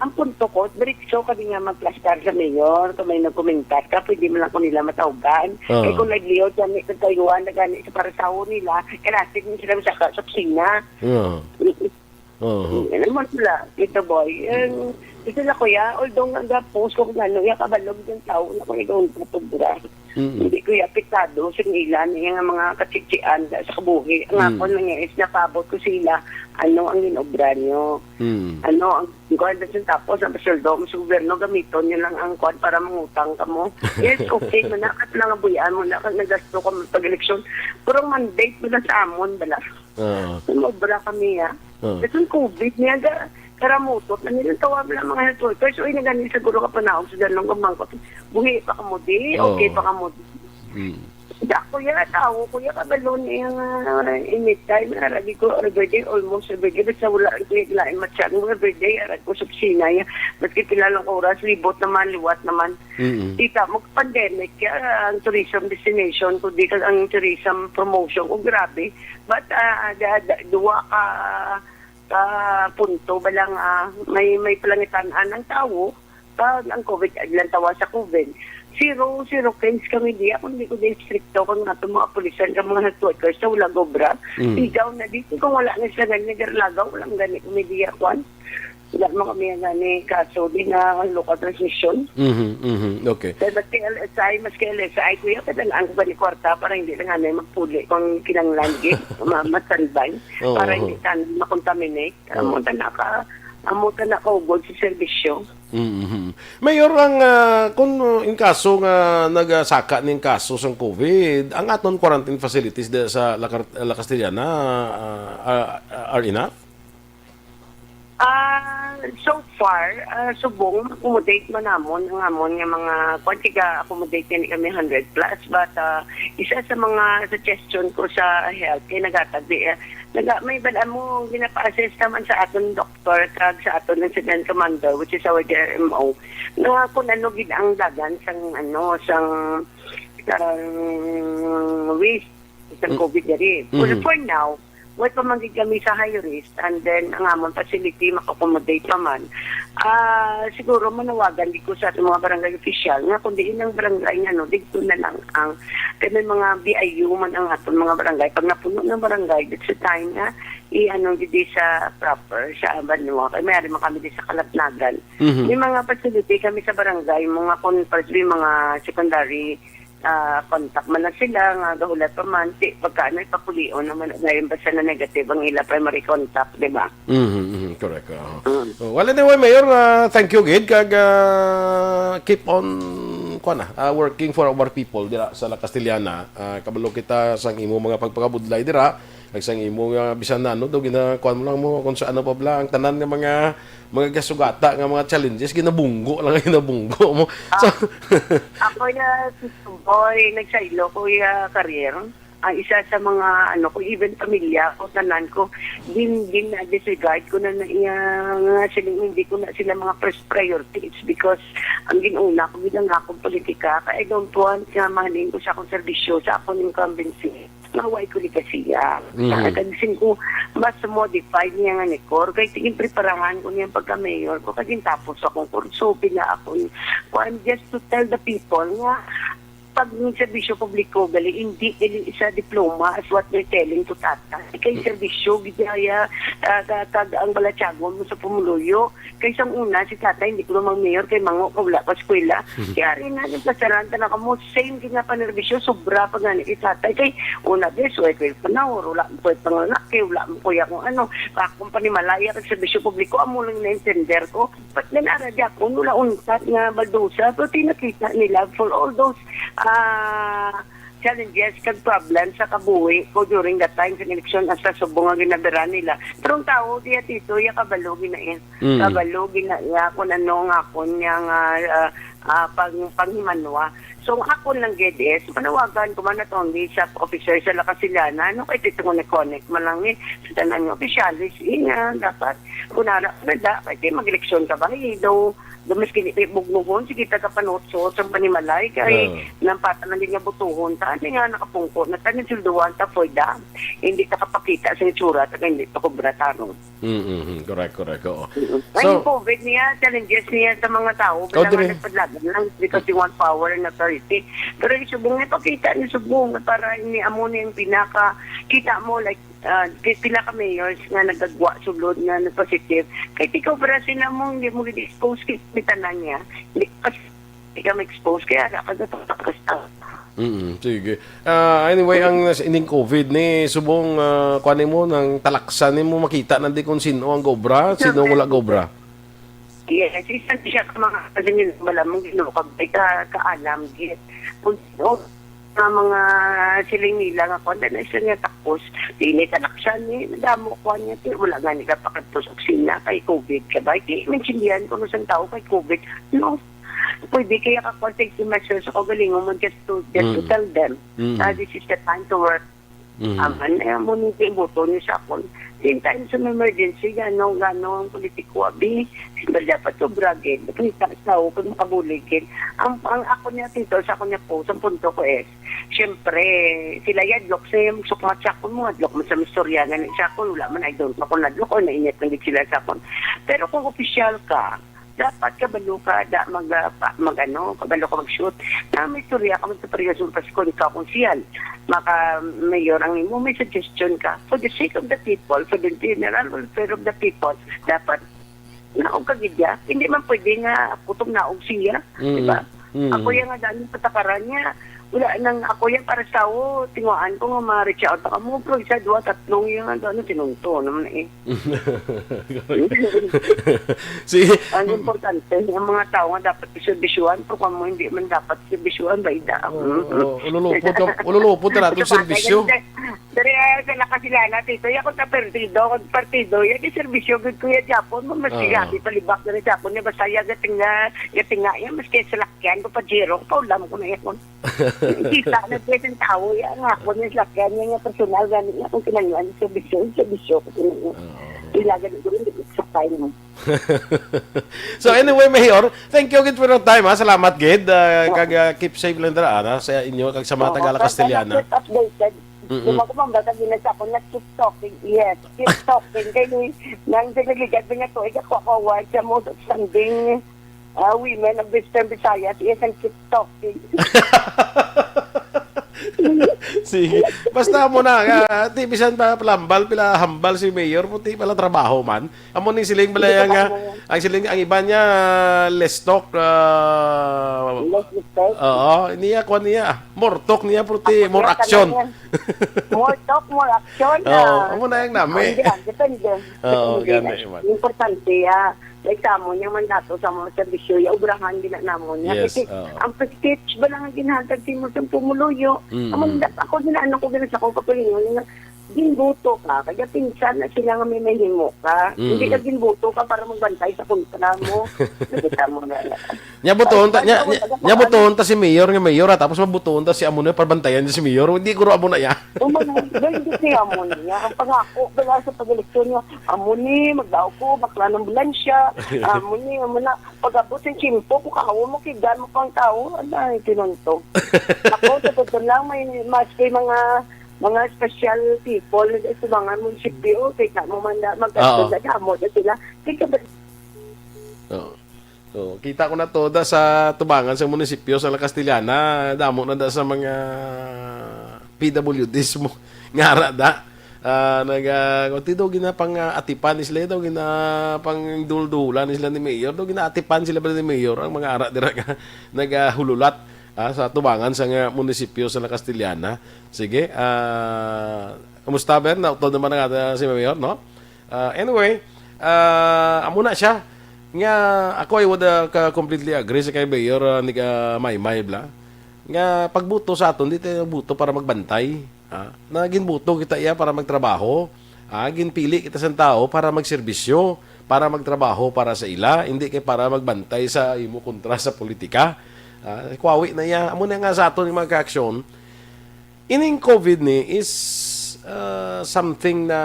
ang punto ko, diretso kami nga magplastar sa mayor, kung may nagkomentar ka, pwede mo lang ko nila matawgan. Oo. Eh, kung nagliyod kami sa Taiwan, na gani sa parasaho nila, kailangan mo sila sa, sa kusina. Oo. Oo. Alam mo sila, Tito Boy, eh, gusto na ko ya, although nga ga-post ko kung ano, ya kabalog ng tao, na kung ikaw ang pagpura. Mm. Hindi ko ya apektado sa nila, niya nga mga katsitsian sa kabuhi. Ang Mm. ako lang is napabot ko sila, ano ang ginobra nyo? Mm. Ano ang kuwan, tapos ang sweldo mo sa gobyerno, gamiton nyo lang ang kuwan para mangutang ka mo. Yes, okay, man, nakat lang ang buyan mo, nakat nagasto ka mo pag-eleksyon. Pero ang mandate mo na sa amon, bala. Oo. Sumobra kami, ah. Oo. Kasi ang COVID niya, ga-, karamutot na nilang tawag lang mga health workers. Uy, nagani siguro ka panahon sa dalawang kamangkot. Buhi pa ka mo di, Oo. okay pa ka mo di. Mm. Sa ako ya, tao ko ya, kabalo niya nga, anytime, naragi ko, everyday, almost everyday, basta wala ko yung lain matsyag mo, everyday, arag ko sa opisina ya. Maski pila lang oras, libot naman, liwat naman. Mm. Kita mo, pandemic ya, ang tourism destination, kundi ka ang tourism promotion, o grabe. But, ah, da, da, duwa ka, ka punto ba lang, ah, may, may palangitan-an ang tawo pag ang COVID, naglantawa sa COVID. Zero, zero case kami diya, kung di ko di stricto kung nga itong mga pulisan, kang mga health workers sa wala gobra. Mm. Sigaw na dito, kung wala na sila gani, nagarlagaw, walang gani kami diya, kwan. Wala mo kami ang gani kaso, di na ang local transmission. Mhm, mhm, okay. Kaya mas kay L S I, mas kay L S I, kuya, kadalaan ko ba ni kwarta para hindi lang anay magpuli kung kinanglan, gi-, ma-, ma-standby, Oo, para oo. hindi ka makontaminate. Amo ta naka, amo ta nakaugod sa serbisyo. Mhm. Mayor, ang, ah, kung, uh, in kaso nga nagasaka ning kaso sang COVID, ang aton quarantine facilities di sa La Car-, La Castellana, ah, ah, ah, are enough? Ah, So far, ah, subong, accommodate man namon ang amon nga mga, kwan, tiga-accommodate gani kami hundred plus, but, ah, isa sa mga suggestion ko sa health kay nagatag di, ah, naga-, may bal-, amo, ginapa-assess naman sa aton doktor kag sa aton incident commander, which is our D R M O, nga kung ano gid ang dagan sang, ano, sang, sang risk sa Mm. COVID diri. Pero Mm. for now, wala pa man gid kami sa high risk, and then ang amon facility maka-accommodate pa man. Ah, siguro manawagan gid ko sa aton mga barangay official nga kung diin ang barangay nga, no, didto na lang ang, kay may mga B I U man ang aton mga barangay. Pag napuno ng barangay, that's the time nga i-ano gid sa proper sa banwa. Kay may ari man kami di sa Kalapnagan. Mhm. May mga facility kami sa barangay, mga kung, may mga secondary, ah, contact man lang sila nga gahulat pa man, ti pagka ano, ipapulion naman dayon basta na negative ang ila primary contact, di ba? Mhm, mhm, correct, oo. Mm. So, well, anyway, Mayor, ah, thank you gid kag, ah, keep on, kuwan na, ah, working for our people dira sa La Castellana. Ah, kabalo kita sang imo mga pagpakabudlay dira, kag sang imo nga bisan na ano daw gina-, kuwan mo lang mo kung sa ano pa bala ang tanan nga mga, mga gasugata nga mga challenges, ginabunggo lang ang ginabunggo mo. So, Ako na si Boy, nagsaylo ko iya career. Ang isa sa mga, ano ko, even pamilya ko, tanan ko, din, din na-disregard ko na, na iya nga siling, hindi ko na sila mga first priority. It's because ang ginuna ko, ginang akong politika, kaya I don't want nga mahalin ko sa akong serbisyo, sa akong incumbency. Nga way ko ligasiya. Mhm. Sa kag sin ko, mas modified niya nga ni Cor. Kay tingin preparahan ko niyang pagka-mayor ko. Kag tapos akong kurso, pila akong, kuan, just to tell the people nga pag serbisyo publiko, gali, hindi, gali sa diploma as what they're telling to tatay. Kay Mm. serbisyo, gidaya, ah, ka-, kag ang balatyagon mo sa pumuluyo. Kay sang una, si tatay, hindi ko naman mayor, kay mango ka, wala pa eskwela. Mhm. Kaya rin na, yung pasaran ka na kamo, same din nga panerbisyo, sobra pa gani si tatay. Kay una, bes, way ko yung panahon, wala mo ko yung panganak, kay wala mo ko yung kung ano. Akong panimalaya kag serbisyo publiko, amo lang na-intender ko. But then, ara di ako, wala untat nga baldosa, pero tinakita nila for all those, ah, challenges kag problems sa kabuhi ko during that time sa eleksyon, hasta subong nga ginabiran nila. Pero ang tao, diya, Tito, iya kabalo gina-, Mm. kabalo gina-, iya kung ano nga akon niya nga, ah, ah, pang-, panghimanwa. So, ang akon lang gid is, manawagan ko man not only sa officer sa La Castellana, ano, kay Tito Connect man lang ni, sa tanan nga opisyalis, eh, nga dapat, kung nara, nada, kay mag-eleksyon ka ba, eh, daw, daw mas kini, eh, bugnuhon, sige, taga panutso, sa panimalay, kay, Oo. nang pata man din nga butuhon, ta, ano nga, nakapungko, na, tanan silduhan, ta, for the, hindi ta kapakita sa itsura, ta, hindi ta kobra, taron. Mm, mm, correct, correct, oo. Mm-mm. Ay, So, yung COVID niya, challenges niya sa mga tao, Oh, basta nga dire. nagpadlagan lang because they want power and authority. Pero yung subong niya, pakita niya subong para ini amo niya yung pinaka, kita mo, like, ah, kay pila ka mayors nga nagagwa sulod nga nag-positive. Kay ikaw, para sila mo, hindi mo gid-expose kay may tanan niya. Hindi, kasi hindi ka ma-expose, kaya ara ka na pagkakasta. Mm, sige. Ah, anyway, ang nas-, ining COVID ni subong, ah, kuan nimo, nang talaksan nimo, makita na di kung sino ang gobra, sino ang wala gobra. Yes, isa siya ka mga kasi malamang ginukag, ay ka, kaalam, yes. Kung sino, nga mga siling nila nga kuan, na siya nga takos, di ni talaksan ni, nadamo kuan niya, pero wala nga nila pakadto sa opisina, kay COVID ka ba? Di, maintindihan ko no sang tao kay COVID, no? Pwede kaya ka kuan, safety measures, ako galingon mo just to, just to Mm. tell them Mm. na this is the time to work. Mm. Aman, eh, amo ni sa ibuto ni sa akon. Same time sa emergency, gano, gano ang politiko, abi. Siyempre, dapat sobra gid. Kita sa ako, kung makabulig gid. Ang, ang ako niya, Tito, sa ako niya po, sa punto ko is, siyempre, sila yadlok sa yung sukmat sa akon mo, adlok mo sa istorya nga ni sa akon, wala man, I don't know kung nadlok o nainit man gid sila sa akon. Pero kung opisyal ka, dapat kabalo ka, da, mag, ah, pa, mag, ano, kabalo ka mag-shoot. Na may istorya ka, magkapareho sa Pasko, ikaw kung siyan. Maka, mayor ang imo, may suggestion ka. For the sake of the people, for the general welfare of the people, dapat naog ka gid ya. Hindi man pwede nga kutob naog siya, Mm. di ba? Mm. Ako yan nga daan yung patakaran niya. Wala nang ako yan para sa tao, tinguhaan ko nga ma-reach out ako mo, pero isa, dua, tatlong yung ano, ano, tinunto naman eh. Si Ang importante, ang mga tao nga dapat iserbisyuhan, pero kung mo hindi man dapat iserbisyuhan, ba, ida? Oo, oo. Ululupot ka, ululupot na natin Sa bagay, serbisyo. ganun, Diri, ah, sa La Castellana, Tito, ya ko sa partido, kag partido, ya di serbisyo gid ko ya Japon, mo mas Ah. grabe palibak diri Japon, ya basta ya gatinga, gatinga, ya maski salakyan ko, Pajero, paulam ko na ya kon. Kita na siya sa tawo, ya nga ako, may salakyan niya, nga personal, gani niya, kung kinanglan, serbisyo, serbisyo ko kinanglan. Oo. Ilagan ko rin, di ko sakay mo. So anyway, Mayor, thank you gid for your time, ha. Salamat gid, ah, Oo. kag, ah, keep safe lang dira, ha, sa inyo kag sa mga Oo, taga La kag Castellana. Keep updated. Mm-mm. Kung ako man, baka ginasa ko na keep talking. Yes, keep talking. Kay ni, nang sa nagligad nga to, ikaw ko award sa most outstanding, ah, women of Western Visayas. Yes, ang keep talking. Sige. Basta mo na, ah, ti bisan pa palambal, pila hambal si Mayor, puti pala trabaho man. Amo ni siling bala Hindi ko yan nga, ba ang siling, ang iba niya, less talk, ah, Less talk. Oo, niya, kuwan niya, more talk niya, puti, Ako more niya, action. Tanong niya. More talk, more action, Oo, ah, amo na yung nami. Hindi, ah, depende. Oo, Depende gani na. Man. Importante, ah, like sa amo, yung mandato sa mga serbisyo, yung obrahan din na namo niya. Yes, Kasi oo. ang prestige ba lang ang ginhatag sa imo sa pumuluyo? Mm. Amo, ako din, ano ko, din sa akong kapalingon, nga ginbuto ka, kaya pinsan na sila nga may mahimo ka. Mm. Hindi ka ginbuto ka para magbantay sa kontra mo. Nakita mo na. Nya butuon ta, Ay, nya, ay, nya, ay, nya butuon ta si Mayor nga Mayor, ha, tapos mabutuon ta si amo na para bantayan si Mayor. Hindi ko ro amo na ya. Umano, dahil hindi siya amo niya. Ang pangako, bala sa pag-eleksyon niya, amo ni, magdaw ko, bakla ng ambulansya, amo ni, amo na, pag-abot sa tiyempo, kung kahawa mo, kigan mo pang tao, ano, ay, tinunto. Ako, sa totoo lang, may, mas may mga, mga special people na sa mga munisipyo, kaya mo man na, magkasal Oo. na, amo na sila. Kaya ba Oo. So, kita ko na to da sa tubangan sa munisipyo sa La Castellana, damo na da sa mga P W Ds mo nga ara da. Ah, nag, ah, kung ti daw ginapang, ah, atipan ni sila, daw ginapang duldulan ni sila ni Mayor, daw ginaatipan sila ba ni Mayor ang mga ara dira nga nagahululat, ah, sa tubangan sa nga munisipyo sa La Castellana. Sige, ah, kumusta, Ben? Nautod naman ang ata si Mayor, no? Ah, anyway, ah, amo na siya. Nga, ako, I would, ah, ka-, completely agree sa kay Mayor, ah, ni, ah, Maymay, bla. Nga, pagbuto sa aton, di tayo buto para magbantay. Ah, na ginbuto kita iya para magtrabaho. Ah, ginpili kita sa tao para magserbisyo, para magtrabaho para sa ila, hindi kay para magbantay sa imo kontra sa politika. Ah, kwawi na iya. Amo na nga sa aton nga mga kaaksyon, Ining COVID ni is, ah, something na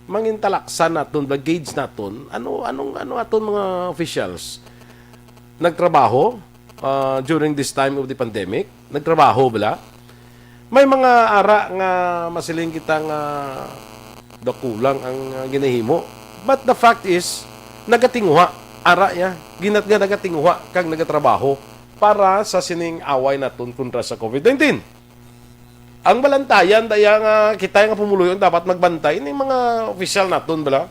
mangintalaksan naton, ba, gauge naton. Ano, anong, ano aton mga officials? Nagtrabaho, ah, during this time of the pandemic? Nagtrabaho bala? May mga ara nga masiling kita nga dakulang ang, ah, ginahimo. But the fact is, nagatinguha, ara ya, ginat nga nagatinguha kag nagatrabaho para sa sining away naton kontra sa COVID nineteen. Ang balantayan daya nga kita nga pumuluyo ang dapat magbantay ning mga opisyal naton bala.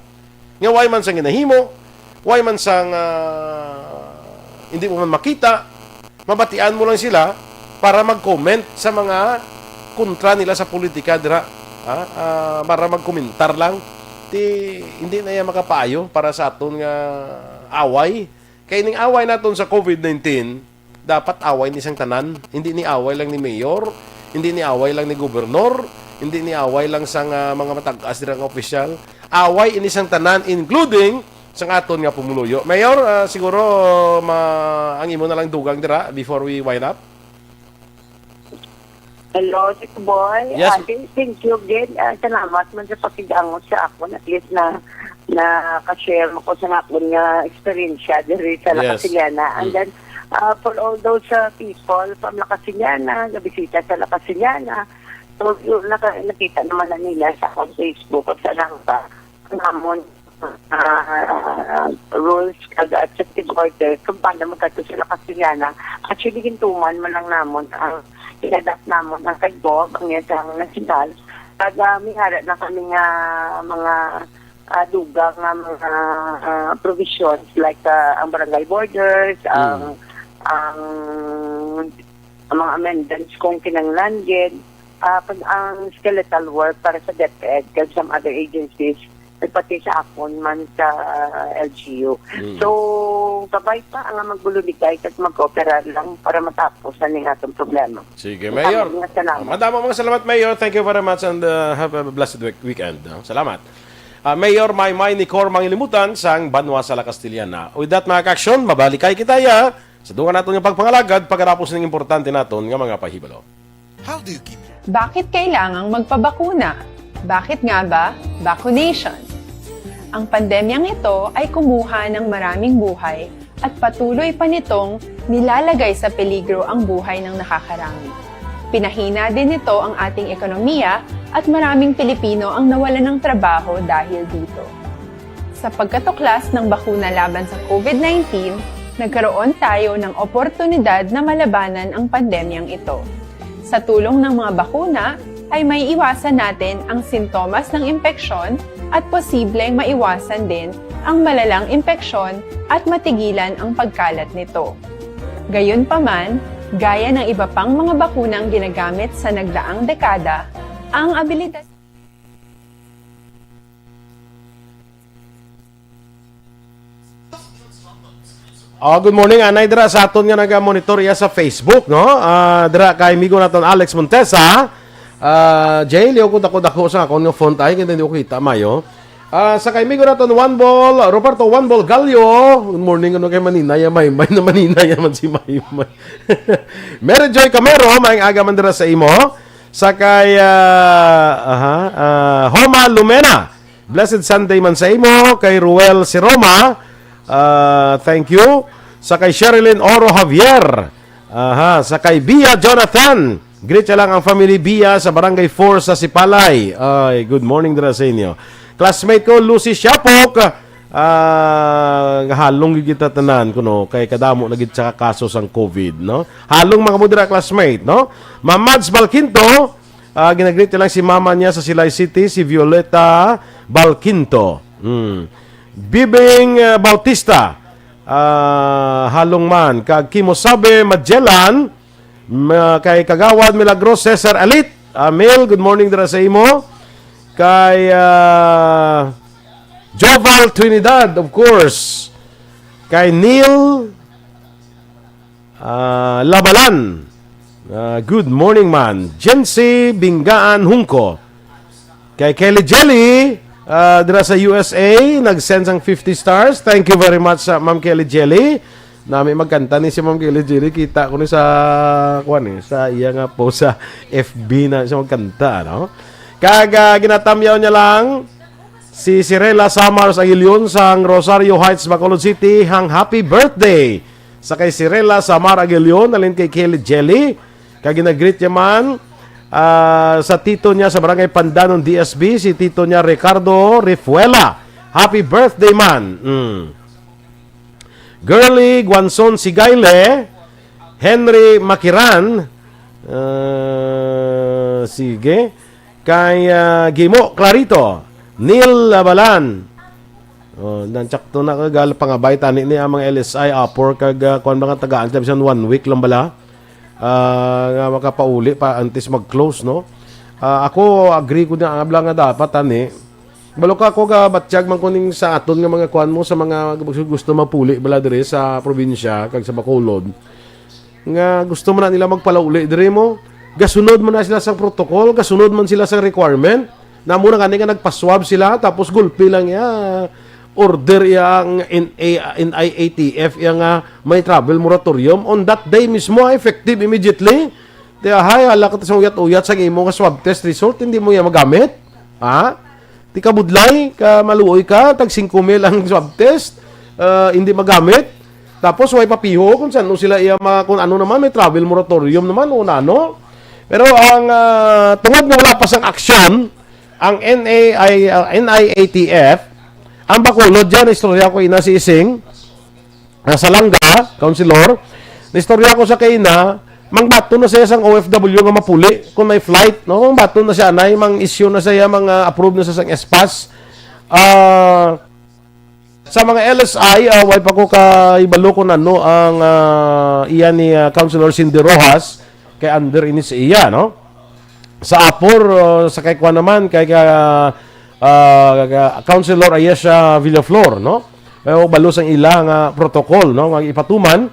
Nga way man sang ginahimo, way man sang, ah, hindi mo man makita, mabatian mo lang sila para mag-comment sa mga kontra nila sa politika dira. Ha? Ah, para magkomentar lang. Ti, hindi na yan makapaayo para sa aton nga away. Kay ning away naton sa COVID nineteen, dapat away ni sang tanan. Hindi ni away lang ni mayor, hindi ni away lang ni gobernor, hindi ni away lang sang, ah, mga matag-as dira nga opisyal. Away ini sang tanan, including sang aton nga pumuluyo. Mayor, ah, siguro ma-, ang imo na lang dugang dira before we wind up. Hello, Tito Boy. Yes. Ah, thank, thank you again. Ah, salamat man sa pakig-angot sa akon. At least na, na ka-share mo ko sa akon nga eksperyensya diri sa La Yes. Castellana. And Mm. then, ah, for all those, ah, people from La Castellana, nga bisita sa La Castellana, so, yun, naka-, nakita naman na nila sa akong Facebook at sa langka. Namon, ah, rules kag executive order kung paano magkadto sila Castellana. Actually, gintuman man lang namon ang, in-adapt namon ang kay Bob, ang iyang national. Kag, ah, may ara na kami nga mga, ah, dugang nga mga, ah, provisions like, ah, ang barangay borders, Mm. ang, ang ang mga amendments kung kinahanglan gid, ah, pag ang skeletal work para sa DepEd kag some other agencies, pati sa akon man sa L G U. Mm. So, kabay pa nga magbuligay kag mag-opera lang para matapos ang atong problema. Sige, Mayor. Salamat. Madamo mga salamat, Mayor. Thank you very much and, uh, have a blessed week- weekend. No? Salamat. Ah, Mayor Maymay Nicor Mangilimutan sang Banwa Sala Castillana. With that, mga ka-aksyon, mabalikay kita ya sa dugang naton nga pagpangalagad pagkatapos ning importante naton nga mga pahibalo. How do you keep Bakit kailangang magpabakuna? Bakit nga ba vaccination? Ang pandemyang ito ay kumuha ng maraming buhay at patuloy pa nitong nilalagay sa peligro ang buhay ng nakakarami. Pinahina din nito ang ating ekonomiya at maraming Pilipino ang nawalan ng trabaho dahil dito. Sa pagkatuklas ng bakuna laban sa COVID nineteen, nagkaroon tayo ng oportunidad na malabanan ang pandemyang ito. Sa tulong ng mga bakuna, ay may iwasan natin ang sintomas ng impeksyon at posibleng maiwasan din ang malalang impeksyon at matigilan ang pagkalat nito. Gayunpaman, gaya ng iba pang mga bakunang ginagamit sa nagdaang dekada, ang abilidad Oh, good morning. Anay dira sa aton nga naga-monitor iya sa Facebook, no? Ah, dira kay amigo naton Alex Montesa. Ah, Jay, liw ko dako-dako sa akon nga font ay, kaya hindi ko kita mayo. Ah, sa kay amigo naton One Ball, Roberto One Ball Gallo. Good morning, ano kay Maninaya Maymay na Maninaya man si Maymay. Mary Joy Camero, maayong aga man dira sa imo. Sa kay ah, aha, ah, Homa Lumena. Blessed Sunday man sa imo, kay Ruel Siroma. Ah, thank you. Sa kay Sherilyn Oro Javier. Aha, sa kay Bia Jonathan. Greet siya lang ang family Bia sa Barangay four sa Sipalay. Ay, good morning dira sa inyo. Classmate ko, Lucy Siapok. Ah, halong gyud kita tanan kuno kay kadamo na gid sa kaso sang COVID, no? Halong mga mo dira, classmate, no? Ma'am Mads Balquinto, ah, ginagreet niya lang si mama niya sa Silay City, si Violeta Balquinto. Hmm. Bibing ah, Bautista, ah, halong man kag Kimosabe Magellan, ma- kay Kagawad Milagros Cesar Alit. Ah, Mel, good morning dira sa imo. Kay ah, Joval Trinidad, of course. Kay Neil ah, Labalan. Ah, good morning, man. Jency Bingaan Hungko. Kay Kelly Jelly, ah, dira sa U S A, nag-send sang fifty stars. Thank you very much, sa Ma'am Kelly Jelly. Nami magkanta ni si Ma'am Kelly Jelly. Kita ko ni sa, kuwan eh, sa iya nga post sa F B na siya magkanta, no? Kag ah, ginatamyaw niya lang si Sirela Samar sa Agilion sang Rosario Heights, Bacolod City, hang happy birthday sa kay Sirela Samar Agilion, alin kay Kelly Jelly. Kag ginagreet niya man ah, sa tito niya sa Barangay Pandanon, D S B, si tito niya Ricardo Rifuela. Happy birthday, man. Mm. Girly Guanzon Sigayle, Henry Makiran, ah, sige, kay ah, Gimo Clarito, Neil Labalan. Oh, nansakto na kagal pangabay tani ni ang mga L S I apor kag ah, kuan, mga tagaan sa bisan one week lang bala. Ah, nga makapauli pa antes mag-close, no? Ah, ako agree ko na abla nga dapat tani. Balo ka ako ga batyag man kuning sa aton nga mga kuan mo sa mga gusto mapuli bala diri sa probinsya kag sa Bacolod. Nga gusto man na nila magpalauli diri mo. Gasunod man na sila sa protocol, gasunod man sila sa requirement. Namo na gani nga nagpaswab sila tapos gulpi lang ya order ya ang N A, N I A T F ya nga may travel moratorium on that day mismo, ah, effective immediately. Ti ahay, ala ka sa uyat-uyat sa imo nga swab test result, hindi mo ya magamit. Ha? Ti kabudlay ka, maluoy ka, tag singko mil ang swab test, ah, hindi magamit. Tapos way papiho kung saan sila iya mga, kung ano naman, may travel moratorium naman o ano. Pero ang ah, tungod nga wala pa sang aksyon ang N A I, ah, N I A T F, ang Bacolod dyan, istorya ko ina si Ising, ah, Salanga, councilor, istorya ko sa kaina, mangbaton na siya sang O F W nga mapuli kung may flight, no? Mangbaton na siya anay, mang issue na siya, mga approve na siya sang S pass. Ah, sa mga L S I, ah, way pa ko kahibalo kung ano ang ah, iya ni ah, Councilor Cindy Rojas kay under ini sa iya, no? Sa apor, ah, sa kay kuwan naman, kay ka, ah, Councilor Ayesha Villaflor, no? Eh, o balo sang ila nga protocol, no, nga ipatuman.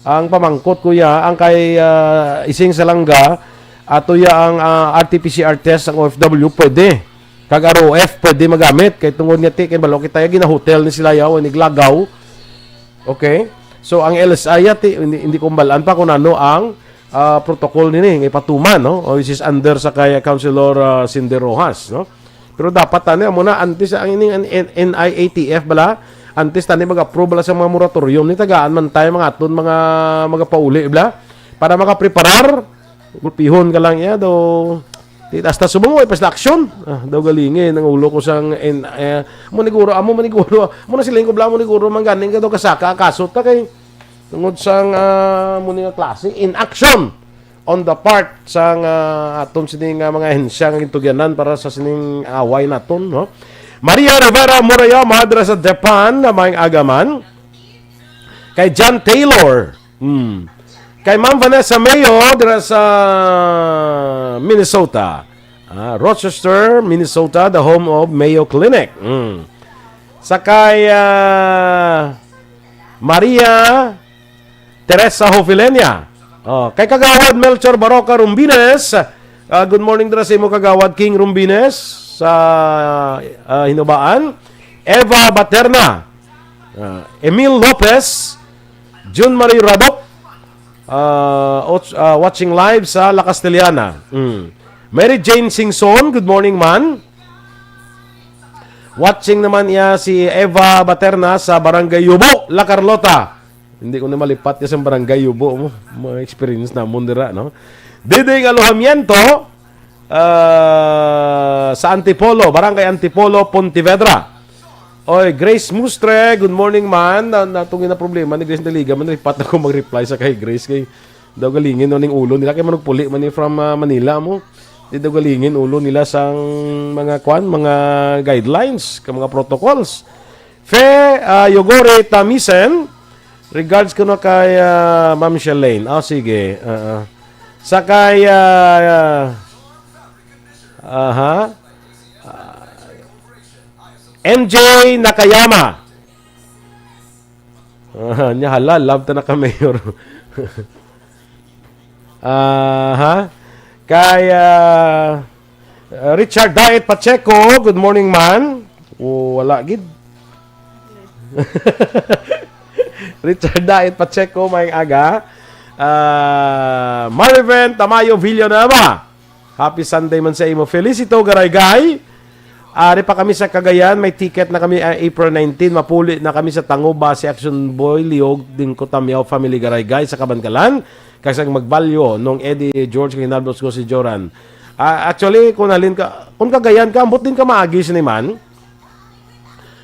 Ang pamangkot, kuya, ang kay, ah, Ising Salanga, ato ya ang, ah, R T P C R test, ang O F W pwede. Kag R O F pwede magamit kay tungod nga ti kay balo kita ya ginahotel ni sila yaw, niglagaw. Okay? So ang L S I ya ti hindi, hindi ko mabalaan pa kung ano ang, ah, protocol nini nga ipatuman, no? O which is under sa kay Councilor, ah, Cinder Rojas, no? Pero dapat tani amo na antes ang ining N-, N-, N I A T F bala, antes tani mag-approve bala sa mga moratorium ni tagaan man tayo mga aton mga magapauli bala para makapreparar. Gulpihon ka lang iya do. Di hasta subong mo ipas aksyon. Ah, daw galingin ang ulo ko sang in, eh, mo niguro amo maniguro mo na siling ko bala mo niguro mangganing ka daw kasaka kasot ta kay tungod sang, ah, mo ni nga klase in action on the part sang, ah, aton sini nga mga ahensya nga gintugyanan para sa sining away naton, no? Maria Rivera Murayama dira sa Japan, na may agaman. Kay John Taylor. Hmm. Kay Ma'am Vanessa Mayo dira sa Minnesota. Ah, Rochester, Minnesota, the home of Mayo Clinic. Hmm. Sa kay, ah, Maria Teresa Hofilenia. Oh, kay Kagawad Melchor Baroca Rumbines. Ah, good morning dira sa imo, Kagawad King Rumbines sa, ah, Hinubaan. Eva Baterna. Ah, Emil Lopez, June Marie Radok, ah, och-, ah, watching live sa La Castellana. Mm. Mary Jane Singson, good morning, man. Watching naman iya si Eva Baterna sa Barangay Yubo, La Carlota. Hindi ko na malipat ya sa Barangay Yubo mo. Mga experience namon dira, no? Diding Alojamiento, ah, sa Antipolo, Barangay Antipolo, Pontevedra. Oy, Grace Mustre, good morning, man. Na, natong na problema ni Grace Daliga, man lipat ako mag-reply sa kay Grace kay daw galingin no ning ulo nila kay manugpuli man ni from, ah, Manila mo. Di daw galingin ulo nila sang mga kwan, mga guidelines, ka mga protocols. Fe, ah, Yogore Tamisen, regards ko na kay, ah, Ma'am Shalane. Ah, sige. Ah, ah. Sa kay, ah, aha. Ah, M J Nakayama. Ah, nya hala, love ta na ka mayor. Aha. Kay, ah, Richard Diet Pacheco, good morning, man. O, wala gid. Richard Diet Pacheco, may aga. Ah, Mariven Tamayo Villanueva. Happy Sunday man sa imo. Felicito Garaygay. Ari pa kami sa Cagayan, may ticket na kami, ah, April nineteen. Mapuli na kami sa Tango, Basi, Action Boy, Liog, Dingko, Tamyaw, Family Garaygay sa Kabankalan. Kag sa Magbalyo, nung Eddie George, kag hinablos ko si Joran. Ah, actually, kung halin ka, kung Cagayan ka, ambot din ka maagi sini man.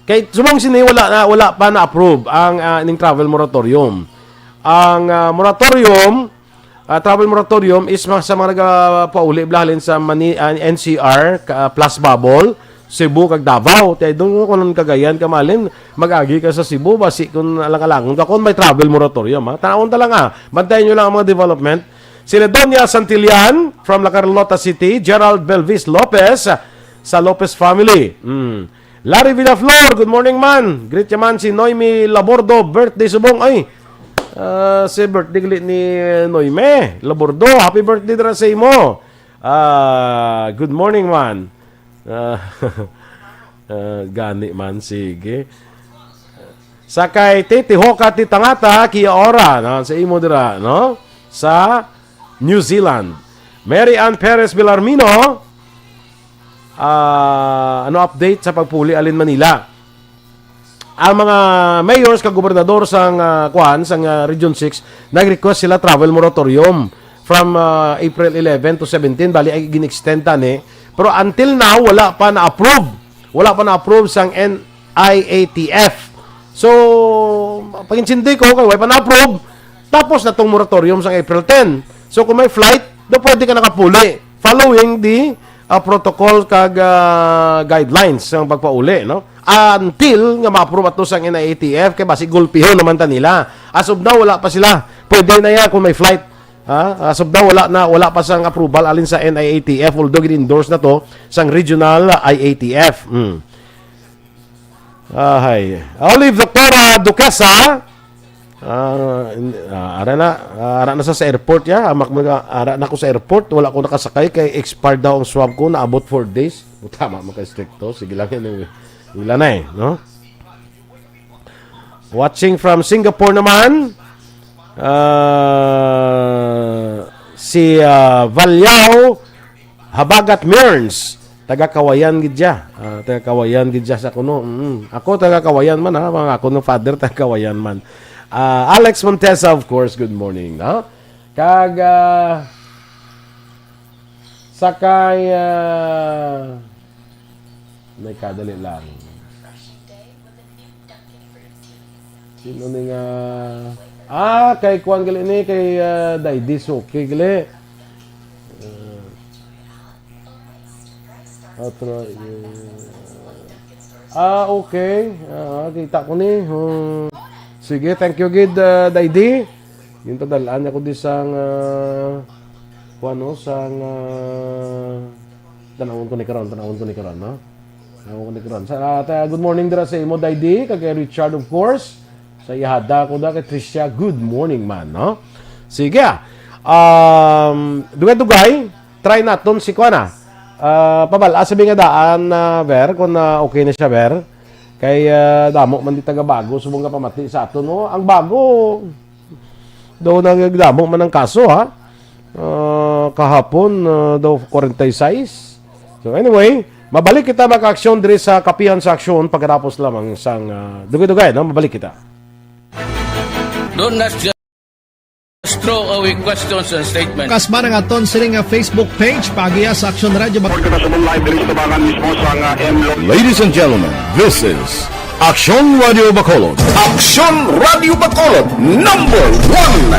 Kay subong sini wala na, wala pa na-approve ang, ah, ning travel moratorium. Ang, ah, moratorium, ah, travel moratorium is mga, sa mga nagapauli bala halin sa Mani-, ah, N C R, ka-, ah, plus bubble, Cebu kag Davao. Tay dong ko nun Cagayan ka malin, mag-agi ka sa Cebu, basi kung alang-alangon ka kung may travel moratorium, ha. Tanawon ta lang, ah. Bantayan nyo lang ang mga development. Si Ledonia Santillan from La Carlota City, Gerald Belvis Lopez, ah, sa Lopez family. Mm. Larry Villaflor, good morning, man. Greet ya man si Noemi Labordo, birthday subong. Ay, ah, si birthday gali ni Noemi Labordo. Happy birthday dira sa imo. Ah, good morning, man. Ah, ah, gani man, sige. Sa kay Titi Hoka Titangata, Kia Ora, no? Sa imo dira, no? Sa New Zealand. Mary Ann Perez Villarmino, ah, ano update sa pagpuli alin Manila? Ang mga mayors kag gobernador sang, ah, kuan, sang, ah, Region six, nag-request sila travel moratorium from, ah, April eleven to seventeen, bali ay gin-extend tani. Pero until now, wala pa na-approve. Wala pa na-approve sang N I A T F. So, pag-intindi ko, kay wala pa na-approve, tapos na tong moratorium sang April ten. So, kung may flight, do pwede ka nakapuli following the, ah, protocol kag, ah, guidelines sang pagpauli, no? Until nga ma-approve ato sang N I A T F, kay basi gulpihon naman ta nila. As of now, wala pa sila. Pwede na yan kung may flight. Ha? Ah, subda wala na, wala pa sang approval alin sa N I A T F, although gin-endorse na to sang regional I A T F. Mm. Ahay. Olive Doctora Duquesa. Ah, in- ah, ara na, ah, ara na sa, sa airport, ya. Amak mga ara na ko sa airport, wala ko nakasakay kay expired daw ang swab ko, naabot four days. Tama, maka-stricto. Sige lang yan, eh. Ila na, eh, no? Watching from Singapore naman, ah, si, ah, Valyao Habagat Mearns, taga Kawayan gid siya. Ah, taga Kawayan gid siya sa kuno. Mm. Ako taga Kawayan man, ha, mga ako no father taga Kawayan man. Ah, Alex Montesa, of course, good morning, no? Kag, ah, sa kay, ah, may kadali lang. Sino ni nga? Ah, kay kuan gali ni, kay, ah, Daydi Suki gali. Ah, otro, eh, ah, okay. Ah, kita ko ni. Hmm. Sige, thank you gid, ah, Daydi. Yung tadalaan niya ko di sang, ah, kuan, no, sang, ah, tanawon ko ni karon, tanawon ko ni karon, no? Tanawon ko ni karon. Sa, ah, ta- good morning dira sa imo, Daydi, kag kay Richard, of course. Sa iyahada ko na kay Tricia, good morning man, no? Sige, ah. Um, dugay-dugay, try naton si kuan, ah. Ah, pabal-a sa nga daan, ah, Ver, kung, ah, okay na siya, Ver. Kay, ah, damo man di taga Bago subong nga pamati sa aton, no? Ang Bago, daw nagdamo man ang kaso, ha? Ah, kahapon, ah, daw forty-six. So anyway, mabalik kita, mga ka-aksyon, diri sa Kapihan sa Aksyon pagkatapos lamang sang, ah, dugay-dugay, no? Mabalik kita. Don't ask, just throw away questions and statements. Kasma ang aton sini nga Facebook page, paagiha sa Aksyon Radio Bacolod. Kita sa live diri sa tabangan mismo sa nga M Lo- Ladies and gentlemen, this is Aksyon Radio Bacolod. Aksyon Radio Bacolod, number one.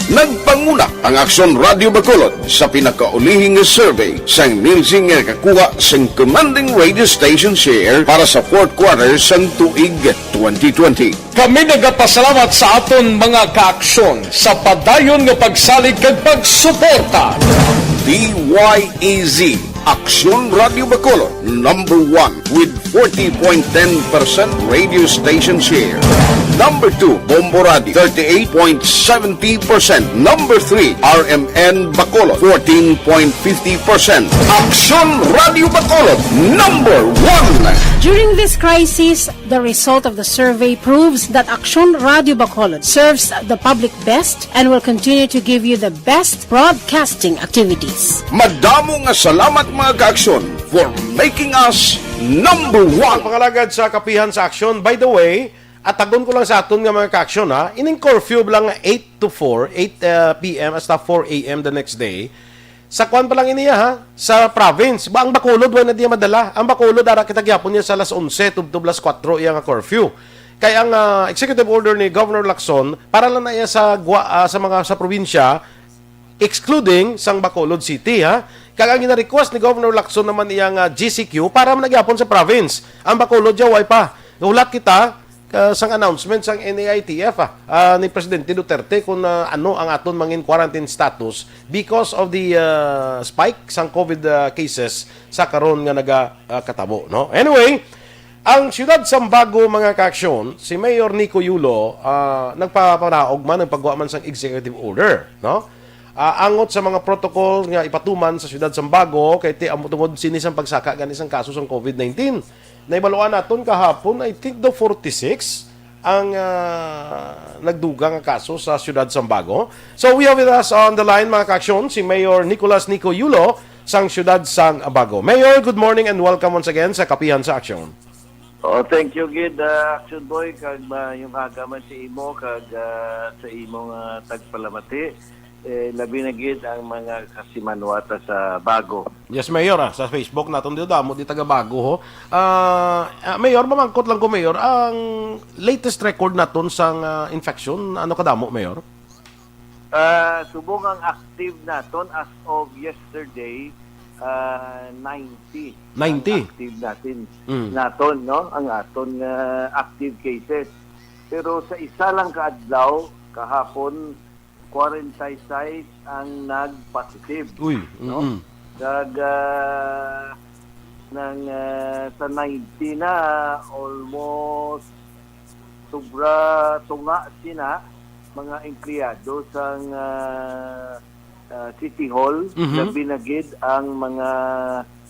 Nagpanguna ang Aksyon Radio Bacolod sa pinakaulihing survey sang Nielsen nga nakakuha sang commanding radio station share para sa fourth quarter sang tuig twenty twenty. Kami nagapasalamat sa aton mga kaaksyon sa padayon nga pagsalig kag pagsuporta. D Y E Z, Aksyon Radio Bacolod, number one with forty point ten percent radio station share. Number two, Bombo Radio, thirty-eight point seventy percent. Number three, R M N Bacolod, fourteen point fifty percent. Aksyon Radio Bacolod, number one. During this crisis, the result of the survey proves that Aksyon Radio Bacolod serves the public best and will continue to give you the best broadcasting activities. Madamo nga salamat, mga kaaksyon, for making us number one. Ang pangalagad sa Kapihan sa Aksyon, by the way, atagon ko lang sa aton nga mga kaaksyon, ha, ining curfew lang nga eight to four, eight, uh, P M hasta four A M the next day. Sa kuan pa lang ini, ha, sa province. Ba, ang Bacolod, wala na diya madala. Ang Bacolod, ara kita gyapon niya sa alas onse, tubtob alas kuwatro, iya nga curfew. Kay ang, ah, executive order ni Governor Lacson, para lang na iya sa gwa-, ah, sa mga, sa probinsya, excluding sang Bacolod City, ha. Kag ang gina-request ni Governor Lacson naman iya nga G C Q para man gyapon sa province. Ang Bacolod, diya, way pa. Hulat kita, ah, sang announcement sang N A I T F, ah, ah, ni Presidente Duterte kung, ah, ano ang aton mangin quarantine status because of the, ah, spike sang COVID, ah, cases sa karon nga naga, ah, katabo, no? Anyway, ang siyudad sang Bago, mga kaaksyon, si Mayor Nico Yulo, ah, nagpapanaog man, nagpagwa man sang executive order, no? Ah, angot sa mga protocol nga ipatuman sa siyudad sang Bago, kay ti amo tungod sini sang pagsaka gani sang kaso sang COVID nineteen. Nahibaluan naton kahapon, I think, the forty-six ang, ah, nagdugang nga kaso sa siyudad sang Bago. So, we have with us on the line, mga kaaksyon, si Mayor Nicolas Nico Yulo sang siyudad sang Bago. Mayor, good morning and welcome once again sa Kapihan sa Aksyon. Oh, thank you gid, ah, Action Boy, kag maayong aga man sa imo, kag, ah, sa imo nga tagpalamati. Eh, labi na gid ang mga kasimanwata sa Bago. Yes, Mayor, ah, sa Facebook naton dito, damo di taga Bago, ho. Ah, ah, Mayor, mamangkot lang ko, Mayor, ang latest record naton sang, ah, infection, ano kadamo, Mayor? Ah, subong ang active naton as of yesterday, ah, ninety. Ninety? Ang active natin, Mm. naton, no? Ang aton, ah, active cases. Pero sa isa lang ka adlaw, Kahapon, forty-six ang nag-positive, Uy, no? mm-mm. Kag, ah, nang, ah, sa ninety na, almost sobra tunga sina mga empleyado sang, ah, ah, City Hall, Mhm. labi na gid ang mga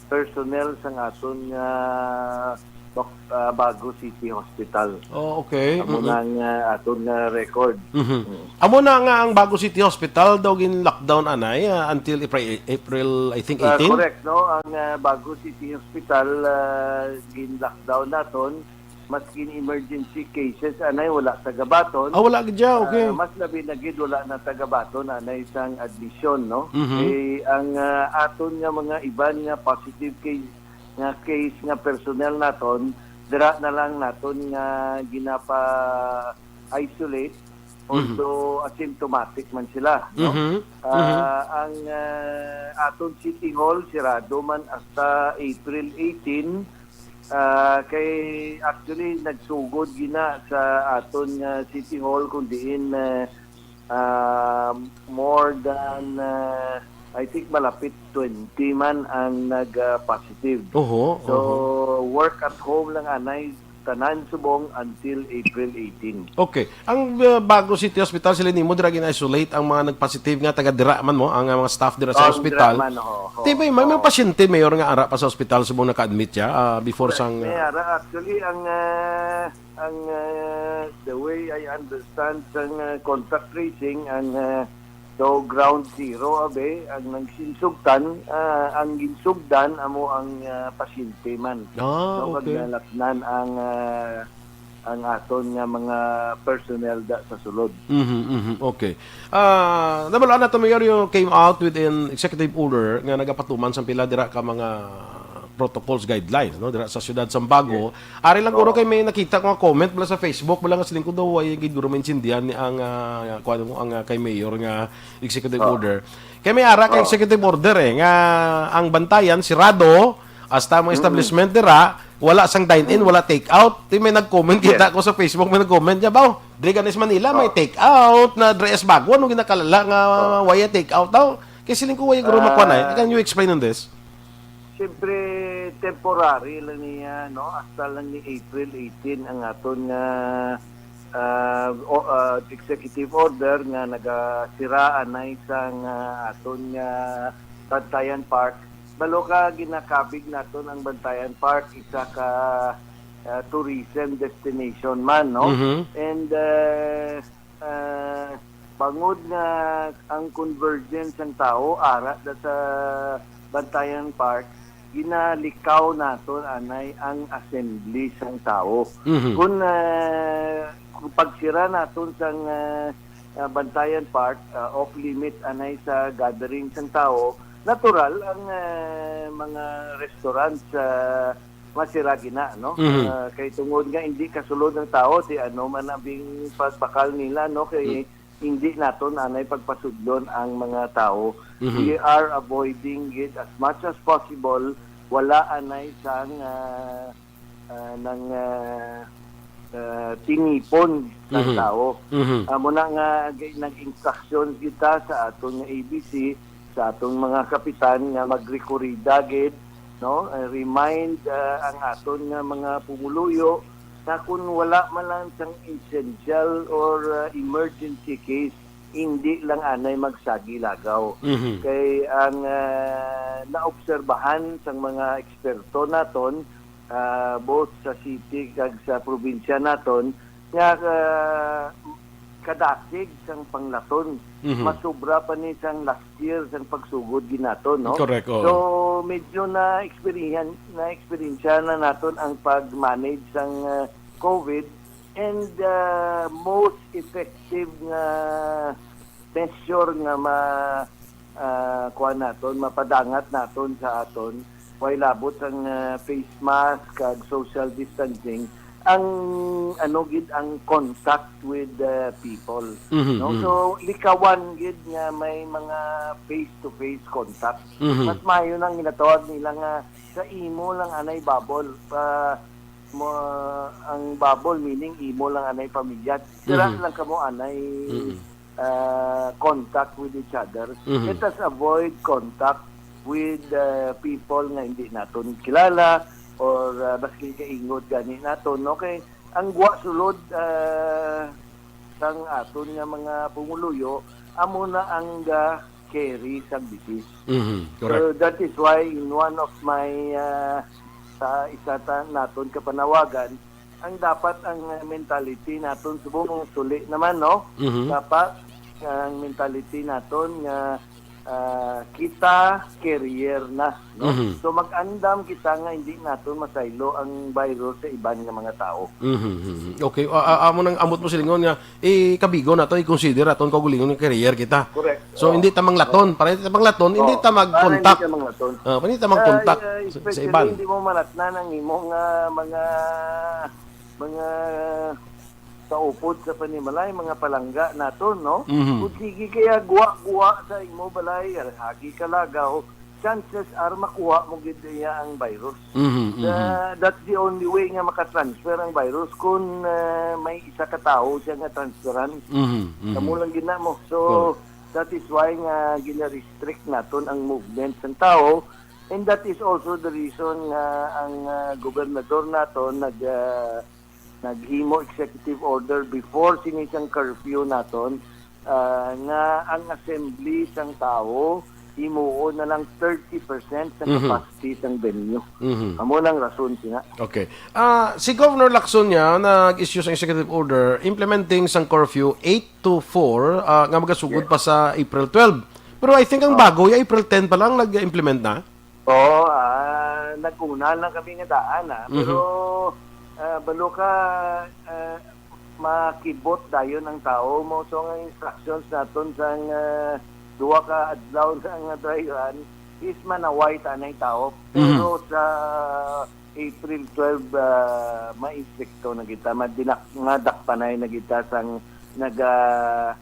personnel sang aton nga bak- ah, Bago City Hospital. Oh, okay. Amo Mm-mm. na ang, ah, aton nga record. Mhm. Mm. Amo na nga ang Bago City Hospital daw gin-lockdown anay ah, until April, April, I think, Ah, eighteen. Correct, no? Ang, ah, Bago City Hospital, ah, gin-lockdown naton, maskin emergency cases anay wala tagabaton. Ah, wala gid siya, okay. Ah, mas labi na gid wala na tagabaton anay sang admission, no? Mhm. Eh, ang, ah, aton nga mga iban nga positive case nga case nga personnel naton, dira na lang naton nga ginapa-isolate, Mhm. although asymptomatic man sila, no? Mhm. Ah, ang, ah, aton City Hall sirado man hasta April eighteen. Ah, kay actually nagsugod gina sa aton nga City Hall kung diin, ah, ah, more than, ah, I think malapit twenty man ang nag-positive. Oho, So, oho. Work at home lang anay tanan subong until April eighteen. Okay. Ang uh, Bago City Hospital, sila nimo dira gin-isolate ang mga nag-positive nga taga dira man mo, ang uh, mga staff dira sa Ang hospital. dira man, oo, oo. Di ba, may, may Oo. pasyente mayor nga ara pa sa hospital subong naka-admit siya ah, before sang May uh, ara, actually, ang, ah, ang, ah, the way I understand sang, ah, contact tracing, ang, ah, daw ground zero, abe, ang nagsinsugtan, ah, ang ginsugdan amo ang, ah, pasyente man. Ah, So, pag okay. nalatnan ang, ah, ang aton nga mga personnel da sa sulod. Mhm, mhm. Okay. Ah, nabal-an nato, Mayor, you came out with an executive order nga nagapatuman sang pila dira ka mga protocols, guidelines, no, dira sa siyudad sang Bago. Ari lang guro Oo. Kay may nakita ko nga comment bala sa Facebook, bala nga siling ko daw way gid guro maintindihan ni ang ah, kuwan mo, ang ah, kay Mayor nga executive Oo. order. Kay may ara kay Oo. executive order eh nga ang Bantayan sirado, hasta mga establishment dira wala sang dine-in, wala take out. Di may nag-comment kita Yes. ko sa Facebook, may nag-comment niya, "Baw, diri gani sa Manila may Oo. take out, na diri sa Bago, ano ginakalala nga Oo. waya take out daw?" Kay siling ko waya guro makuha na eh. Ah. Can you explain on this? Siyempre, temporary lang niya, no? Hasta lang ni April eighteen ang aton nga ah, o- ah, executive order nga nagasira anay sang ah, aton nga Bantayan Park. Balo ka ginakabig naton ang Bantayan Park, isa ka ah, tourism destination man, no? Mhm. And ah, ah, bangod nga ang convergence sang tawo ara da sa Bantayan Park, ginalikaw naton anay ang assembly sang tawo. Mhm. Kung ah, kung pagsira naton sang ah, ah, Bantayan Park, ah, off limit anay sa gathering sang tawo, natural ang ah, mga restaurants ah, masira gina, no? Mhm. Ah, kay tungod nga hindi kasulod ang tawo, di ano man ang bing pagbakal nila, no? Kay hindi naton anay pagpasudlon ang mga tawo. Mhm. We are avoiding it as much as possible. Wala anay sang ah, ah, nang ah, ah, tinipon ng Mhm. tawo. Mhm. Amo na nga gi- nag-instruction kita sa aton nga A B C, sa aton mga kapitan nga magrekorida gid, no? Ah, remind ah, ang aton nga mga pumuluyo na kung wala man lang sang essential or ah, emergency case, hindi lang anay magsagi lagaw. Mhm. Kay ang ah, naobserbahan sang mga eksperto naton, ah, both sa city kag sa probinsya naton, nga ah, kadasig sang panglaton. Mhm. Masubra pa ni sang last year sang pagsugod ginaton, no? Correct, oo. So, medyo na experience na experience na naton ang pag-manage sang ah, COVID, and ah, most effective nga measure nga ma ah, kuan naton, mapadangat naton sa aton, way labot ang ah, face mask kag social distancing, ang ano gid ang contact with the people, Mhm, no? mhm. So, likawan gid nga may mga face to face contact. Mhm. Mas maayo nang ginatawag nila nga sa imo lang anay bubble, pa mo, ang bubble, meaning imo lang anay pamilya. Sira Mhm. lang kamo anay, Mhm. ah, contact with each other. Mhm. Let us avoid contact with, ah, people nga hindi naton kilala or, ah, baskin kaingot gani naton, no? Kay ang guwa sulod, ah, sang aton nga mga pumuluyo, amo na ang ga-carry sang disease. Mhm, correct. So, that is why in one of my, ah, sa isa ta naton kapanawagan, ang dapat ang mentality naton, subong suli naman, no? Mhm. Dapat ang mentality naton nga, ah, kita carrier na, no? Mhm. So, mag-andam kita nga hindi naton masaylo ang virus sa iban nga mga tawo. Mhm, mhm. Okay, a-, a-, amo nang ambot mo silingon nga ikabigo nato, i-consider aton kaugalingon nga carrier kita. Correct. So, Oo. hindi ta manglaton. Oo. Para hindi ta manglaton, hindi Oo. ta Para hindi mag-contact. ka manglaton. Ah, para hindi ta Ah, mag-contact ah, sa, sa especially iban. hindi mo malatnan ang imong, ah, mga, mga kaupod sa panimalay, mga palangga naton, no? Mhm. Kung sige kaya guwa-guwa sa imo balay, agi ka lagaw, chances are makuha mo gid niya ang virus. Mhm, mhm. Uh, that's the only way nga makatransfer ang virus kung, uh, may isa ka tawo siya nga transferan. Mhm, mhm. Kamo lang gid na mo. So, Correct. that is why nga gina-restrict naton ang movement sang tawo, and that is also the reason nga ang, uh, gobernador naton nag, uh, naghimo executive order before sini sang curfew naton, ah, nga ang assembly sang tawo himuon na lang thirty percent sa Mhm. capacity sang venue. Mhm. Amo nang rason sina. Okay. Ah, si Governor Lacson niya nag-issue sang executive order implementing sang curfew eight to four, ah, nga magasugod Yes. pa sa April twelve. Pero I think ang Oh. bago, ya April ten pa lang nag-implement na. Oo, ah, nag-una lang kami nga daan, ah. Mhm. Pero, ah, balo ka, ah, makibot dayon ang tawo mo. So, ang instructions naton sang, ah, duha ka adlaw sa nga dry run is manaway tanay tawo. Mhm. Pero sa April twelve, ah, maistrikto na kita, madinak-, madakpanay na kita sang naga-,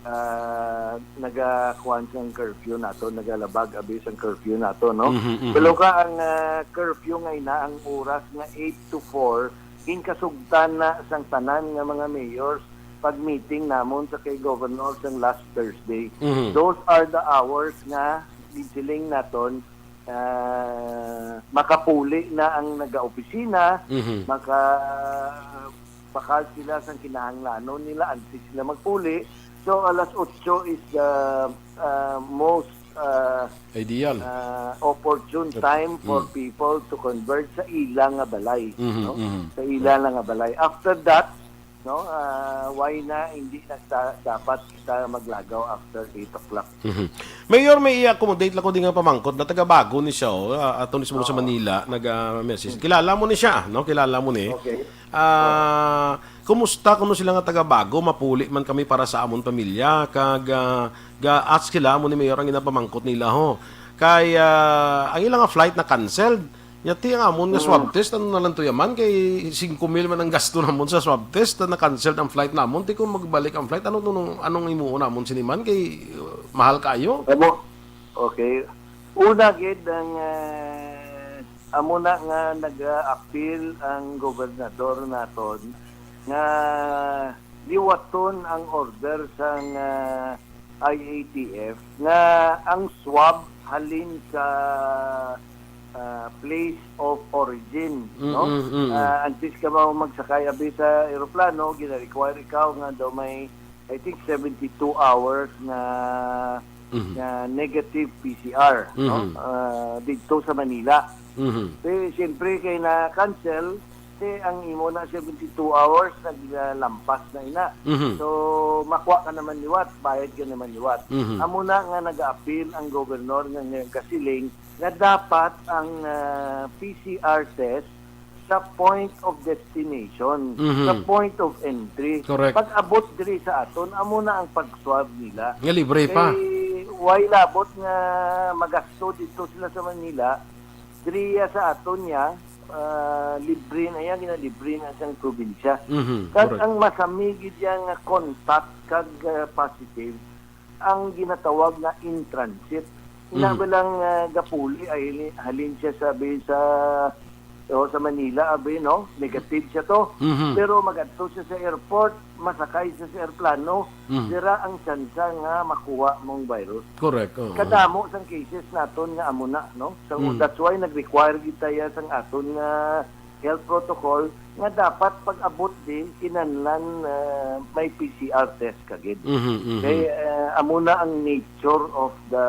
ah, nagakuan sang curfew nato, nagalabag abi sang curfew nato, no? Mhm, mhm. Pero ka ang, ah, curfew nga ina ang oras nga eight to four, ginkasugtan na sang tanan nga mga mayors pag meeting namon sa kay governor sang last Thursday. Mhm. Those are the hours nga gisiling naton, ah, makapuli na ang nagaopisina, Mhm. maka-, bakal sila sang kinahanglanon nila antes sila magpuli. So, alas otso is the, ah, most, ah, Ideal. ah, opportune Yep. time for Mm. people to converge sa ila nga balay, Mhm, no? mhm. Sa ila Yep. lang nga balay. After that, no, ah, why na hindi na sa-, dapat kita maglagaw after eight o'clock? Mhm. Mayor, may i-accommodate lang ko din nga pamangkot na taga-bago ni siya, oh, ah, ato ni sa Oo. Manila, nag-, ah, message. Kilala mo ni siya, no? Kilala mo ni. Okay. Ah, kumusta kuno sila nga taga-bago? Mapuli man kami para sa amon pamilya. Kag, ah, ga-ask sila mo ni Mayor ang ginapamangkot nila, ho. Kay, ah, ang ilang flight na canceled. Nya ti ang amon nga Mm. swab test, ano na lang to yaman? Kay singko mil man ang gasto namon sa swab test, na na-cancel ang flight namon. Ti kung magbalik ang flight, ano to, nung, anong imuon namon sini man? Kay, uh, mahal kaayo. Amo, okay. Una gid ang, eh, amo na nga nag-appeal ang gobernador naton nga liwaton ang order sang, ah, I A T F nga ang swab halin sa, ah, place of origin, Mm, no? mm, mm. Ah, antes ka mo magsakay abi sa eroplano, gina-require ikaw nga daw may, I think, seventy-two hours nga, Mhm. nga negative P C R, no? Mhm. Ah, didto sa Manila. Mhm. Pero siyempre, kay na-cancel, Te, ang imo na seventy-two hours, naglampas na ina. Mhm. So, makuha ka naman liwat, bayad ka naman liwat. Mhm. Amo na nga nag-appeal ang governor nga, nga gasiling nga dapat ang, ah, P C R test sa point of destination, Mhm. sa point of entry. Correct. Pag-abot diri sa aton, amo na ang pag-swab nila. Nga libre pa. Kay, way labot nga magasto dito sila sa Manila, diri sa aton niya, ah, libre na iya, ginalibre na siyang probinsya. Mhm, Kag correct. ang masami gid iya nga contact kag, ah, positive, ang ginatawag nga in transit. Ina Mhm. ba lang, ah, gapuli ay li-, halin siya sabi sa, O, sa Manila, abi, no? Negative siya to. Mhm. Pero magadto siya sa airport, masakay siya sa airplano, Mhm. dira ang tsansa nga makuha mong virus. Correct, oo. Kadamo sang cases naton nga amo na, no? So, Mm. that's why nag-require gid tayo sang aton nga health protocol nga dapat pag-abot di kinahanglan, ah, may P C R test ka gid. Mhm, mhm. Kay, ah, amo na ang nature of the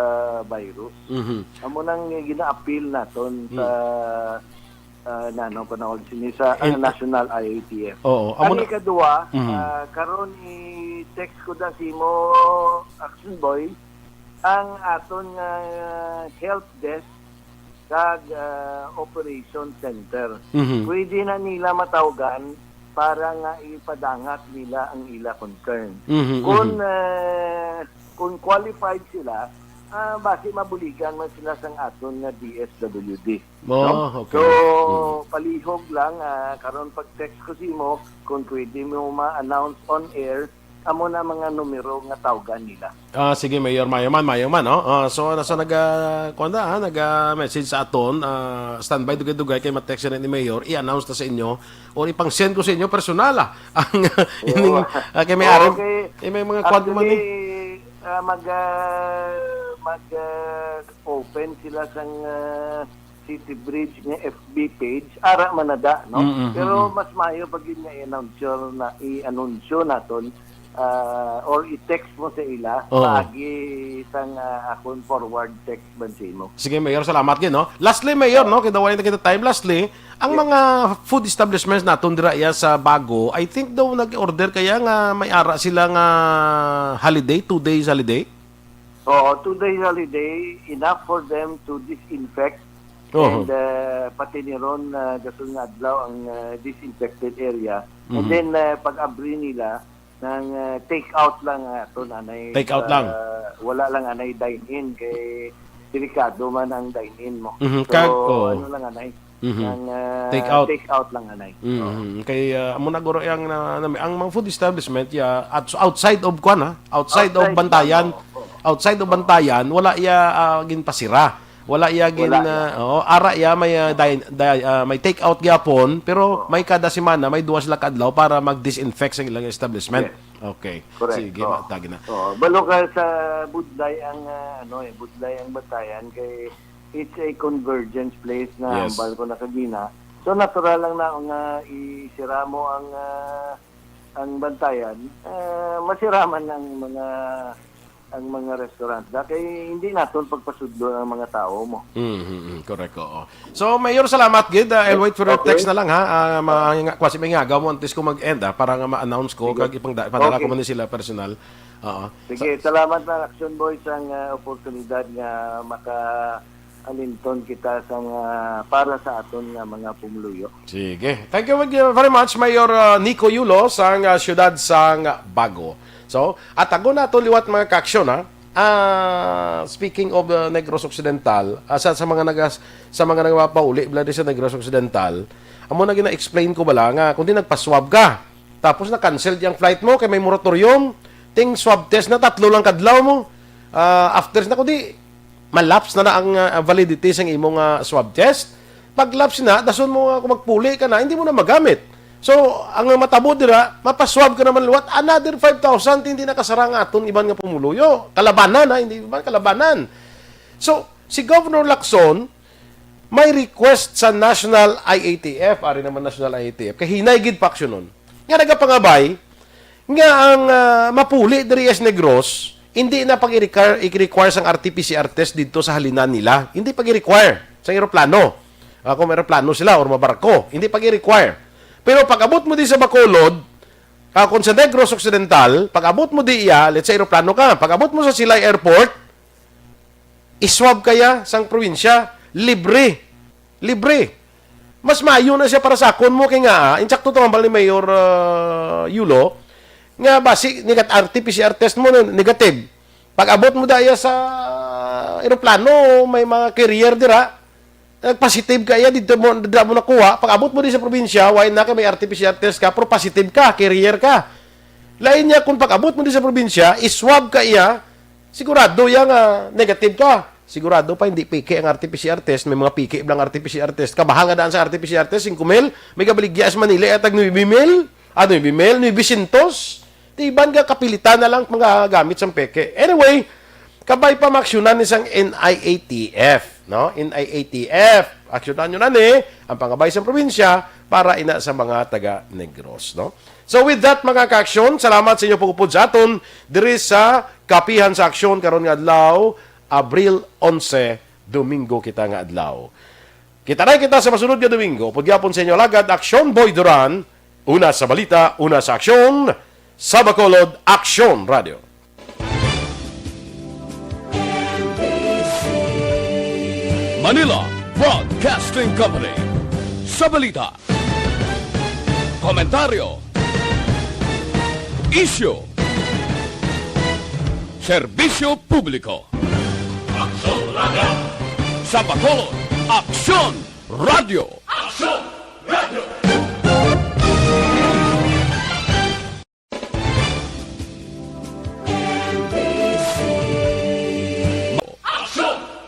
virus. Mhm. Amo nang gina-appeal naton sa, Mm. ah, nano, panawag sini sa, ah, In- National I A T F. Oo, amo Ang na- ikaduha, Mhm. ah, karon i-text ko da si mo, Action Boy, ang aton nga health desk kag, ah, operation center. Mhm. Pwede na nila matawgan para nga ipadangak nila ang ila concern. Mhm, Kung, mhm. ah, kung qualified sila, ah, basi mabuligan man sila sang aton nga D S W D. Oh, No? okay. So, Mm. palihog lang, ah, karon pag-text ko sa imo, kung pwede mo ma-announce on air, amo na mga numero nga tawgan nila. Ah, sige, Mayor. Mayo man, mayo man, no? Ah, so, nasa nag, ah, kuwan na, ah, nag, ah, message sa aton, ah, standby, dugay-dugay, kay ma-text na ni Mayor, i-announce na sa inyo, or ipang-send ko sa inyo personal, ah, ang, Oo. ining, ah, kay may Oo, aram, kay eh, may mga kuwan man, eh. actually, ah, mag, ah, mag, ah, open sila sang, ah, City Bridge nga F B page, ara man na da, no? Mm, mm, Pero mm. mas maayo pa gid nga i-announce na, i-anunsyo naton, ah, or i-text mo sa ila, Oo. paagi sang, ah, akon forward text man sa imo. Sige, Mayor, salamat gid, no? Lastly, Mayor, no, kay daw wala na kita time. Lastly, ang Yes. mga food establishments naton dira iya sa Bago, I think daw nag-order kaya nga may ara sila nga holiday, two days holiday? Oo, two days holiday, enough for them to disinfect. Oo. And, uh, pati ni ron, uh, gasul nga adlaw ang, uh, disinfected area. And Mhm. then, uh, pag-abri nila, nang, uh, take out lang, uh, to nanay, Take out uh, lang. wala lang anay dine-in kay delikado man ang dine-in mo. Mhm, So, kag-, oo. ano lang anay, Mhm. nang, uh, Take out. take out lang anay. Mhm. Oo. Kay, uh, amo na guro ang, na, na, ang mga food establishment, ya, at, outside of kwan, ha? Outside of Outside Bantayan, lang, oo. outside of Oo. Bantayan, wala iya, ah, ginpasira. Wala iya gin, Wala iya. ah, oo, ara iya may, ah, din-, di-, ah, may take out gyapon, pero Oo. may kada semana, may duha sila ka adlaw para mag-disinfect sa ilang establishment. Yes. Okay. Correct. Sige, Oo. matagi na. Oo. Balo ka sa Budlay ang, ah, ano, eh, Budlay ang Bantayan kay it's a convergence place na Yes. hambal ko na kagina. So, natural lang na nga isira mo ang, ah, ang Bantayan. Ah, masiraman ang mga, ang mga restaurant. Da, kay hindi naton pagpasudlo ang mga tao mo. Mm, mm, mm, correct, oo. So, Mayor, salamat gid. Ah, I'll wait for your Okay. text na lang, ha. Ah, ma-, nga, kwasi may ngagaw mo antes ko mag-end, ah, para nga ma-announce ko, Sige. kag ipang-, ipadala ko Okay. man ni sila personal. Oo. Sige, Sa- salamat na, Action Boy, sa, ah, oportunidad nga maka-alinton kita sa mga, para sa aton nga mga pumuluyo. Sige. Thank you very much, Mayor, uh, Nico Yulo, sang, uh, siyudad sang Bago. So, atago nato liwat, mga ka-aksyon, ha. Ah, speaking of, uh, Negros Occidental, ah, sa, sa mga nagas-, sa mga nagpapauli bala di sa Negros Occidental, amo na gina-explain ko bala nga kung di nagpa-swab ka, tapos na-cancel ang flight mo kay may moratorium, ting swab test na tatlo lang kadlaw mo. Ah, after na, kundi malapse na na ang, ah, validity sang imong, ah, swab test. Pag lapse na, dason mo, ah, kung magpuli ka na, hindi mo na magamit. So, ang matabo dira, mapaswab ka naman liwat, another five thousand, hindi nakasara nga aton iban nga pumuluyo. Kalabanan, ha? Hindi iban, kalabanan. So, si Governor Lacson, may request sa National I A T F, ari naman National I A T F, kahinay gid pa aksyonon, nga nagapangabay, nga ang, ah, mapuli diri sa Negros, hindi na pag i-require, i-require sang R T P C R test dito sa halinan nila. Hindi pag i-require sang eroplano. Ah, kung may eroplano sila or mabarko, hindi pag i-require. Pero pag abot mo di sa Bacolod, ah, kung sa Negros Occidental, pag abot mo di iya, let's say, eroplano ka, pag abot mo sa Silay Airport, iswab kaya sang probinsya, libre. Libre. Mas maayo na siya para sa akon mo kay nga, ah, insakto to hambal ni Mayor, ah, Yulo, nga basi negat-, R T P C R test mo, no, negative. Pag abot mo daya sa eroplano, may mga carrier dira, nag-positive ka iya, dito mo, dira mo nakuha. Pag abot mo di sa probinsya, why na kay may R T P C R test ka, pero positive ka, carrier ka. Lain niya kung pag abot mo di sa probinsya, iswab ka iya, sigurado iya nga negative ka. Sigurado pa, hindi peke ang R T P C R test. May mga peke bala ang R T P C R test. Kabahal nga daan sa R T P C R test, singko mil. May gabaligya sa Manila, atag nuebe mil. Ah, nuebe mil, nuebe siyentos. Di ba nga kapilitan na lang mga gamit sang peke? Anyway, kabay pa maaksyonan ni sang N I A T F, no? N I A T F. Aksyonan nyo na ni ang pangabay sa probinsya para ina sa mga taga Negros, no? So with that, mga kaaksyon, salamat sa inyo pagupod sa aton diri sa Kapihan sa Aksyon karon nga adlaw, Abril onse, Domingo kita nga adlaw. Kita na kita sa masunod nga Domingo. Upod gyapon sa inyo alagad, Aksyon Boy Duran. Una sa balita, una sa aksyon, sa Bacolod, Aksyon Radio. Manila Broadcasting Company. Sa balita, komentaryo, isyu, serbisyo publiko. Aksyon Radio. Sa Bacolod, Aksyon Radio. Aksyon